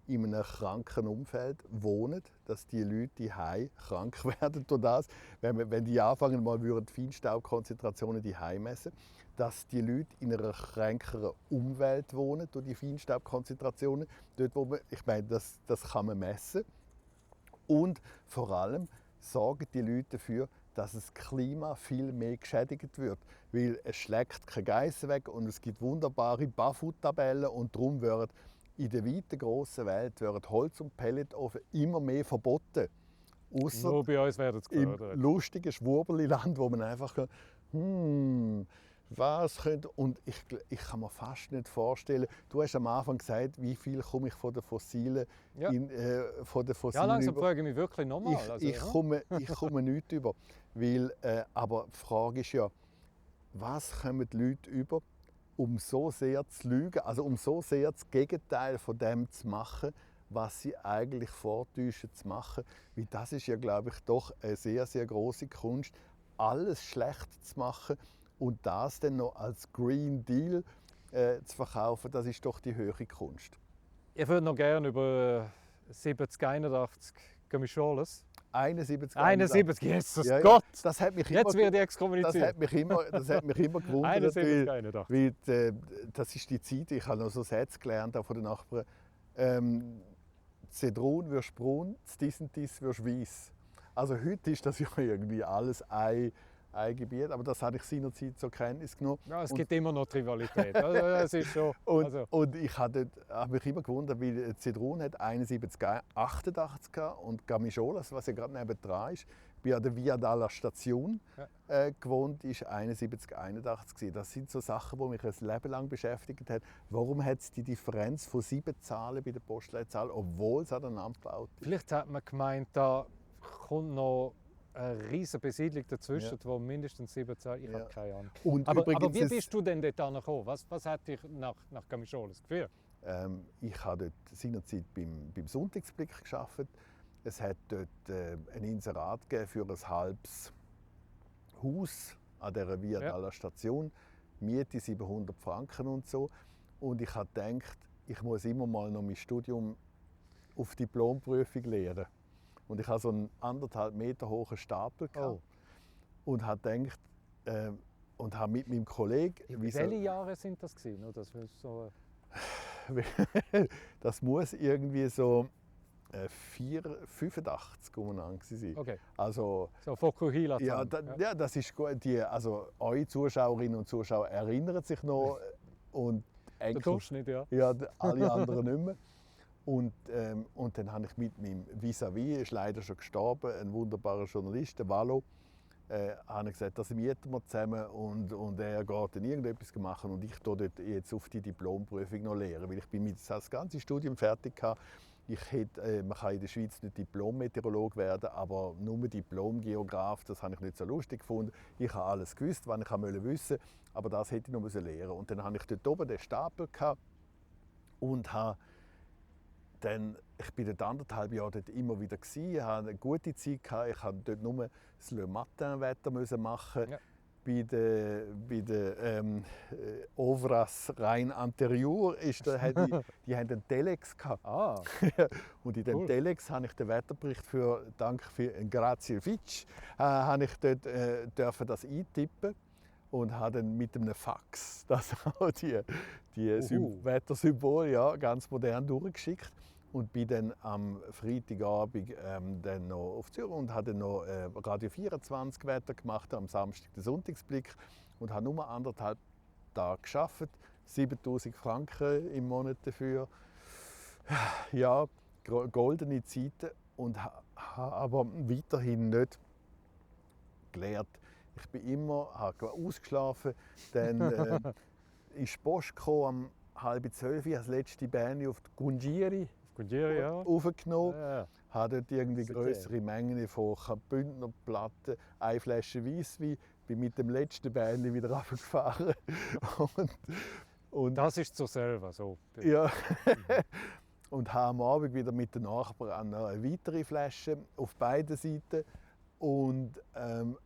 [SPEAKER 14] in einem kranken Umfeld wohnen, dass die Leute daheim krank werden durch das. Wenn, wir, wenn die anfangen, mal würden die Feinstaubkonzentrationen daheim messen, dass die Leute in einer krankeren Umwelt wohnen durch die Feinstaubkonzentrationen. Dort, wo man, ich meine, das, das kann man messen. Und vor allem sorgen die Leute dafür, dass das Klima viel mehr geschädigt wird. Weil es schlägt keine Geiss weg und es gibt wunderbare Barfoot-Tabellen und darum werden in der weiten grossen Welt werden Holz- und Pelletofen immer mehr verboten. Ausser
[SPEAKER 23] Nur bei uns werden sie
[SPEAKER 14] im
[SPEAKER 23] gefördert.
[SPEAKER 14] lustigen Schwurbeli-Land, wo man einfach was könnte... Und ich kann mir fast nicht vorstellen, du hast am Anfang gesagt, wie viel komme ich von den Fossilen, in, von den
[SPEAKER 23] Ja,
[SPEAKER 14] Fossilen
[SPEAKER 23] langsam
[SPEAKER 14] über.
[SPEAKER 23] frage ich mich wirklich nochmal.
[SPEAKER 14] Ich,
[SPEAKER 23] Also,
[SPEAKER 14] ich,
[SPEAKER 23] ja.
[SPEAKER 14] komme, ich komme nichts über. Weil, aber die Frage ist ja, was kommen die Leute über, um so sehr zu lügen, also um so sehr das Gegenteil von dem zu machen, was sie eigentlich vortäuschen zu machen. Weil das ist ja, glaube ich, doch eine sehr, sehr große Kunst, alles schlecht zu machen und das dann noch als Green Deal zu verkaufen, das ist doch die höhere Kunst.
[SPEAKER 23] Ich würde noch gerne über 70, 81 Camischolas.
[SPEAKER 14] 71,
[SPEAKER 23] 71, Jesus
[SPEAKER 14] Ja, ja.
[SPEAKER 23] Gott!
[SPEAKER 14] Das hat mich
[SPEAKER 23] Jetzt
[SPEAKER 14] immer
[SPEAKER 23] werde ich exkommuniziert.
[SPEAKER 14] Das hat mich immer, das hat mich immer gewundert,
[SPEAKER 23] 71,
[SPEAKER 14] weil,
[SPEAKER 23] 81.
[SPEAKER 14] weil das ist die Zeit, ich habe noch so Sätze gelernt, auch von den Nachbarn. Zedrun wirst braun, Disentis wirst weiss. Also heute ist das ja irgendwie alles ein Gebiet, aber das habe ich seinerzeit zur Kenntnis genommen.
[SPEAKER 23] Ja, es
[SPEAKER 14] Und
[SPEAKER 23] gibt immer noch die Rivalität. Also, das ist schon,
[SPEAKER 14] Und,
[SPEAKER 23] also.
[SPEAKER 14] ich habe dort, habe mich immer gewundert, weil Sedrun hat 71, 88 gehabt und Camischolas, was ja gerade nebendran ist, bei der Via dalla Station gewohnt, ist 71, 81 gewesen. Das sind so Sachen, die mich ein Leben lang beschäftigt haben. Warum hat es die Differenz von 7 Zahlen bei der Postleitzahl, obwohl es aneinander gebaut ist?
[SPEAKER 23] Vielleicht hat man gemeint, da kommt noch eine riesige Besiedlung dazwischen, wo mindestens 7 Zahlen. Ich habe keine Ahnung.
[SPEAKER 14] Und
[SPEAKER 23] Aber
[SPEAKER 14] übrigens
[SPEAKER 23] wie
[SPEAKER 14] es
[SPEAKER 23] bist du denn dort angekommen? Was hat dich nach Camischolas geführt?
[SPEAKER 14] Ich habe dort seinerzeit beim Sonntagsblick gearbeitet. Es hat dort ein Inserat gegeben für ein halbes Haus an dieser Via dalla Station. Miete 700 Franken und so. Und ich habe gedacht, ich muss immer mal noch mein Studium auf Diplomprüfung lernen. Und ich hatte so einen anderthalb Meter hohen Stapel gehabt. Und habe gedacht und habe mit meinem Kollegen,
[SPEAKER 23] Ja,
[SPEAKER 14] wie so
[SPEAKER 23] welche Jahre sind das gewesen? Nur, dass wir so
[SPEAKER 14] Das muss irgendwie so vier, 85 umeinander gewesen sein. Also,
[SPEAKER 23] so Vokuhila
[SPEAKER 14] ja,
[SPEAKER 23] zusammen.
[SPEAKER 14] da,
[SPEAKER 23] Ja.
[SPEAKER 14] ja, das ist gut. Die, also, eure Zuschauerinnen und Zuschauer erinnern sich noch und
[SPEAKER 23] Der
[SPEAKER 14] Enkel,
[SPEAKER 23] Durchschnitt, ja.
[SPEAKER 14] Ja, alle anderen nicht mehr. Und dann habe ich mit meinem Vis-à-vis, ist leider schon gestorben, ein wunderbarer Journalist, der Valo, habe ich gesagt, das mieten wir zusammen und er geht dann irgendetwas machen und ich tue dort jetzt auf die Diplomprüfung noch lehren, weil ich bin mit das ganze Studium fertig gehabt. Man kann in der Schweiz nicht Diplom-Meteorologe werden, aber nur Diplom-Geograf, das habe ich nicht so lustig gefunden. Ich habe alles gewusst, was ich wollte wissen, aber das hätte ich noch müssen lernen. Und dann habe ich dort oben den Stapel gehabt und habe dann, ich bin dort anderthalb Jahre dort immer wieder gewesen, ich hatte eine gute Zeit gehabt. Ich musste dort nur das Le Matin-Wetter müssen machen. Bei der Ovras Rhein Anterior ist da, hat die, die haben einen Telex gehabt. Und in dem Telex habe ich den Wetterbericht für, dank für Grazie Fitch, habe ich dort dürfen das eintippen und habe dann mit einem Fax das auch die Wettersymbole, ja, ganz modern durchgeschickt. Und bin dann am Freitagabend dann noch auf Zürich und habe dann noch Radio 24 Wetter gemacht, am Samstag den Sonntagsblick und habe nur anderthalb Tage gearbeitet, 7000 Franken im Monat dafür. Ja, goldene Zeiten und habe aber weiterhin nicht gelernt. Ich bin immer, habe ausgeschlafen, dann ist die Post gekommen am halb zwölf, ich habe das letzte Bähnchen auf die Cungieri
[SPEAKER 23] Cungieri, ja.
[SPEAKER 14] aufgenommen.
[SPEAKER 23] Ja, ja.
[SPEAKER 14] Habe dort irgendwie
[SPEAKER 23] Sicher.
[SPEAKER 14] grössere Mengen von Bündnerplatten, eine Flasche Weisswein, bin mit dem letzten Bähnchen wieder runtergefahren.
[SPEAKER 23] Das ist zur selber so.
[SPEAKER 14] Ja. Und habe am Abend wieder mit den Nachbarn noch eine weitere Flasche auf beiden Seiten. Und habe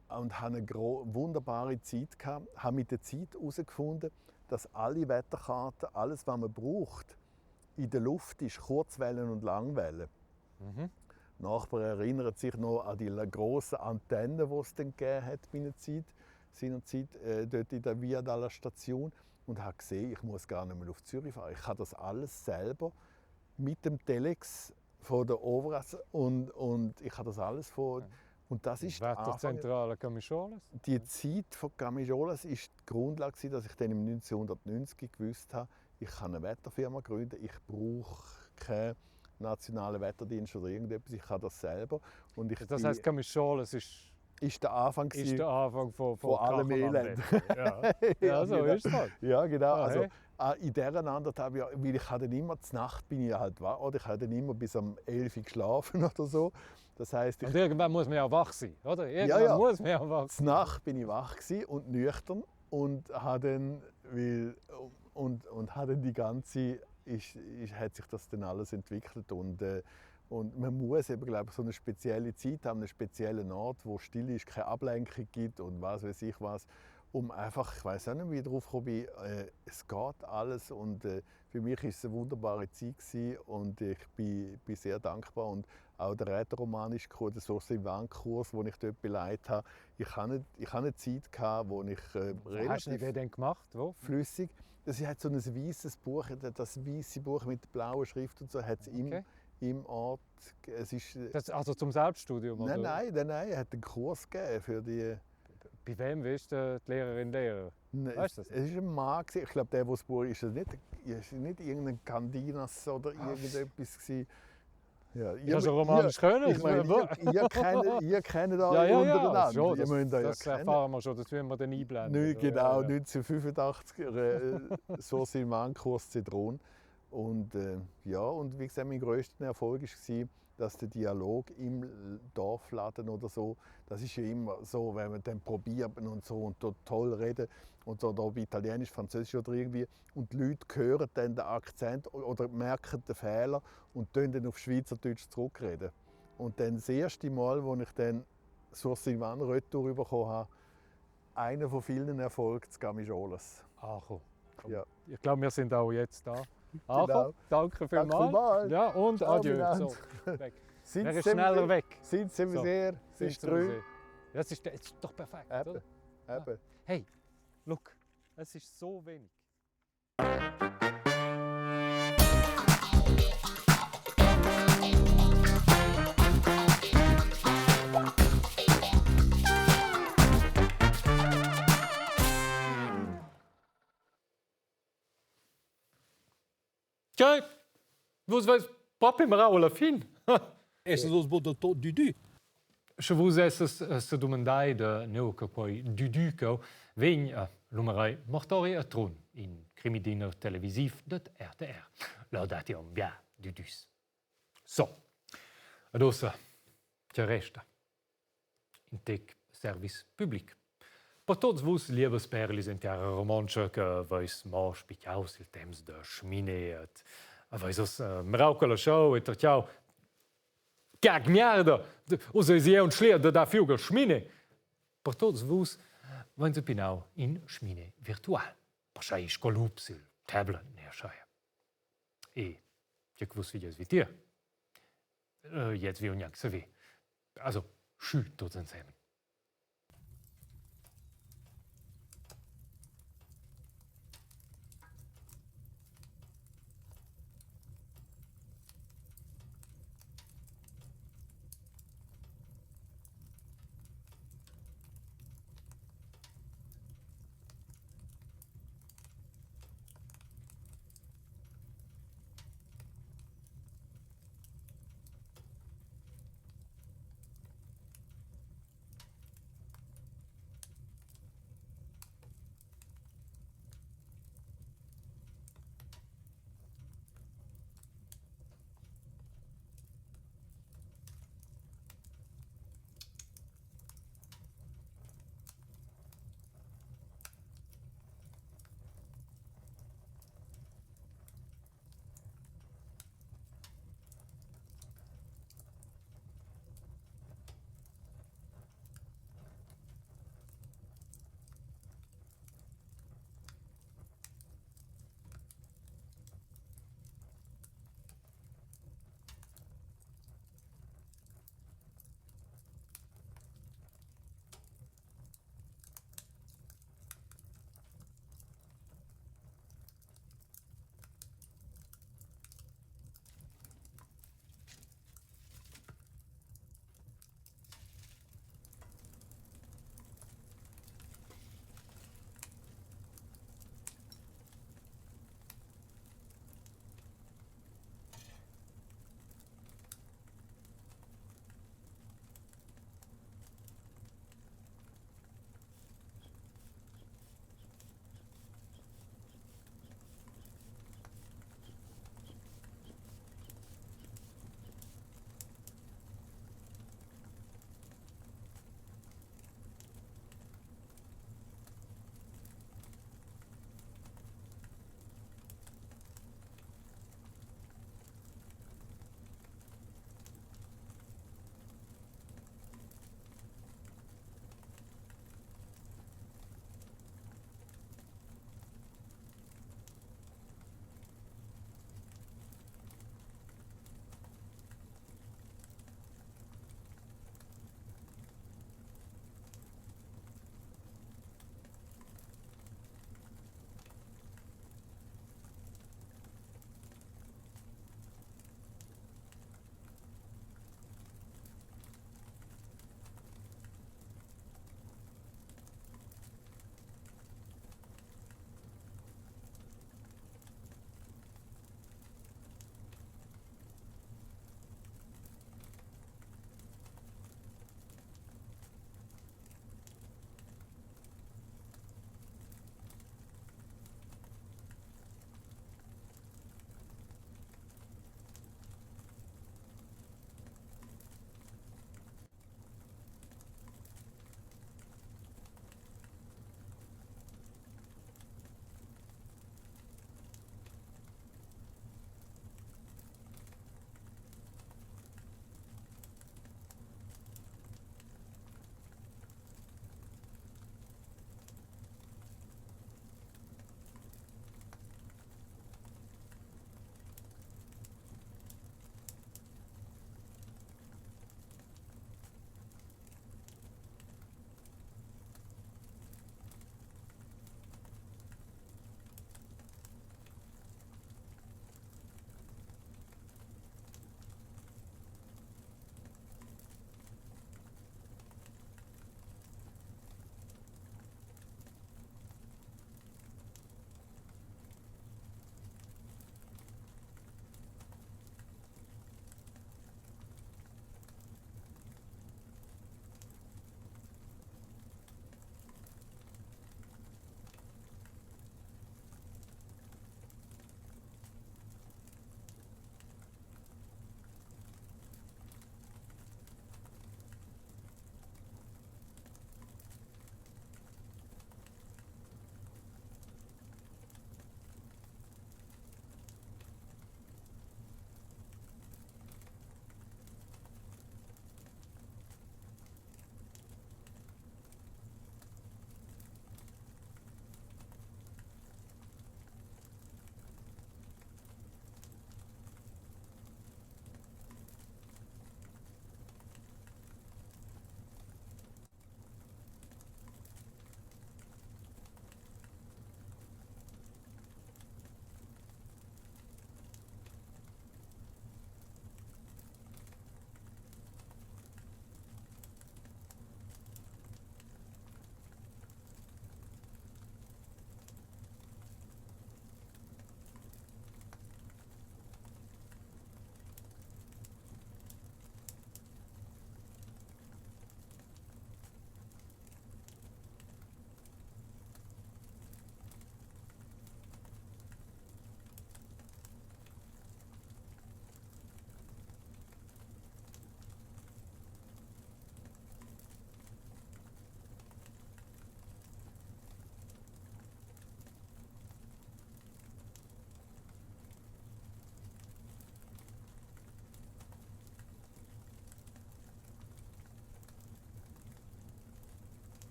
[SPEAKER 14] eine wunderbare Zeit gehabt. Habe mit der Zeit herausgefunden, dass alle Wetterkarten, alles, was man braucht, in der Luft ist, Kurzwellen und Langwellen. Die Nachbarn erinnern sich noch an die grossen Antennen, die es dann gegeben hat meiner Zeit, seinerzeit dort in der Via dalla Station. Und habe gesehen, ich muss gar nicht mehr auf Zürich fahren. Ich kann das alles selber mit dem Telex von der Ovras und ich habe das alles von. Und das ist
[SPEAKER 23] Wetterzentrale Camischolas?
[SPEAKER 14] Die Zeit von Camischolas ist die Grundlage, dass ich dann im 1990 gewusst habe, ich kann eine Wetterfirma gründen, ich brauche keinen nationalen Wetterdienst oder irgendetwas, ich kann das selber. Und ich
[SPEAKER 23] das heisst, Camischolas ist
[SPEAKER 14] ist der Anfang,
[SPEAKER 23] ist der Anfang von,
[SPEAKER 14] von, von allem Elend.
[SPEAKER 23] Ja. ja, so ist das.
[SPEAKER 14] Ja, genau. Ah, also, in dieser anderthalb Jahren, weil ich habe dann immer, zur Nacht bin ich halt wach, oder ich habe dann immer bis am 11 Uhr geschlafen oder so. Das heisst,
[SPEAKER 23] ich, und irgendwann muss man ja wach sein, oder? Irgendwann ja, ja. muss man ja wach
[SPEAKER 14] sein. Zur Nacht bin ich wach und nüchtern und habe dann, weil, und, und habe dann die ganze, ist, ist, hat sich das dann alles entwickelt und, äh, und man muss eben, glaube ich, so eine spezielle Zeit haben, einen speziellen Ort, wo still ist, keine Ablenkung gibt und was weiß ich was, um einfach, ich weiß auch nicht, wie ich drauf gekommen bin, äh, es geht alles und äh, für mich ist es eine wunderbare Zeit gewesen und ich bin, bin sehr dankbar und auch der Rätoromanisch-Kurs, der Sursilvan-Kurs, den ich dort beleidigt habe, ich hatte, ich hatte eine Zeit, gehabt, wo ich
[SPEAKER 23] äh, relativ hast du den denn gemacht? Wo?
[SPEAKER 14] flüssig, das ist halt so ein weißes Buch, das weiße Buch mit blauer Schrift und so, hat es okay. im, im Ort. Es ist,
[SPEAKER 23] äh, das, also zum Selbststudium?
[SPEAKER 14] Nein, oder? nein, nein, nein, er hat einen Kurs gegeben für die.
[SPEAKER 23] Bei wem bist du die Lehrerin, Lehrer?
[SPEAKER 14] Nein,
[SPEAKER 23] weißt du das?
[SPEAKER 14] Es ist ein Mann. Ich glaube, der, der das Buch ist, das nicht, ist nicht irgendein Candinas oder
[SPEAKER 23] Ah.
[SPEAKER 14] irgendetwas gewesen. Ja,
[SPEAKER 23] ihr, also romanisch können.
[SPEAKER 14] Ich meine, ihr, ihr, kennt, ihr kennt alle
[SPEAKER 23] ja, ja,
[SPEAKER 14] untereinander.
[SPEAKER 23] Ja, schon,
[SPEAKER 14] ihr
[SPEAKER 23] das,
[SPEAKER 14] müsst
[SPEAKER 23] das
[SPEAKER 14] ja
[SPEAKER 23] erfahren wir schon, das müssen wir dann einblenden.
[SPEAKER 14] Nö, genau, ja, ja. 1985, äh, Sursilvan-Kurs Zedron. Und äh, ja, und wie gesagt, mein grösster Erfolg war, dass der Dialog im Dorfladen oder so, das ist ja immer so, wenn man dann probiert und so und dort toll reden und so, oder ob Italienisch, Französisch oder irgendwie, und die Leute hören dann den Akzent oder merken den Fehler und tun dann auf Schweizerdeutsch zurückreden. Und dann das erste Mal, wo ich dann Sursilvan Retour bekommen habe, einer von vielen Erfolgen zu Gamischolas.
[SPEAKER 23] Ach, komm.
[SPEAKER 14] Ja.
[SPEAKER 23] Ich glaube, wir sind auch jetzt da. Ach,
[SPEAKER 14] Genau.
[SPEAKER 23] danke vielmals.
[SPEAKER 14] Danke vielmals.
[SPEAKER 23] Ja, und
[SPEAKER 14] Ciao
[SPEAKER 23] adieu.
[SPEAKER 14] miteinander.
[SPEAKER 23] So, weg.
[SPEAKER 14] Sind
[SPEAKER 23] Wer ist
[SPEAKER 14] Sie
[SPEAKER 23] schneller weg?
[SPEAKER 14] Sind Sie
[SPEAKER 23] So.
[SPEAKER 14] sehr? Es
[SPEAKER 23] Sind
[SPEAKER 14] ist
[SPEAKER 23] Sie
[SPEAKER 14] drei.
[SPEAKER 23] sehr. Ja, es ist, es ist doch perfekt,
[SPEAKER 14] Eben.
[SPEAKER 23] oder?
[SPEAKER 14] Eben.
[SPEAKER 23] Hey, look, es ist so wenig. Tgei? Vus veis propi mirau alla fin.
[SPEAKER 2] Essas os buca tot du
[SPEAKER 1] Sche vus esses se domandai de neu che quei dudu cheu vegn a lumerei Mortori a Trun in Krimidiner televisiv det RTR. Leu dat iom bia dudus. So, ad ussa, che resta? In tec service public. Per tots vus, liebes perlis in terra romontscha, che veis mo spicaus il temps de schmine et veis us uh, mirau quella show e tertiau Gag merda! Ussa es jeu un schlier da da fiug al schmine. Per tots vus vein se pinau in schmine virtual. Per schei scolups il tablet ne schei. E, tge che vus videos vitier? Uh, jetzt vi gnanc saver. Also, schü tots ensemen.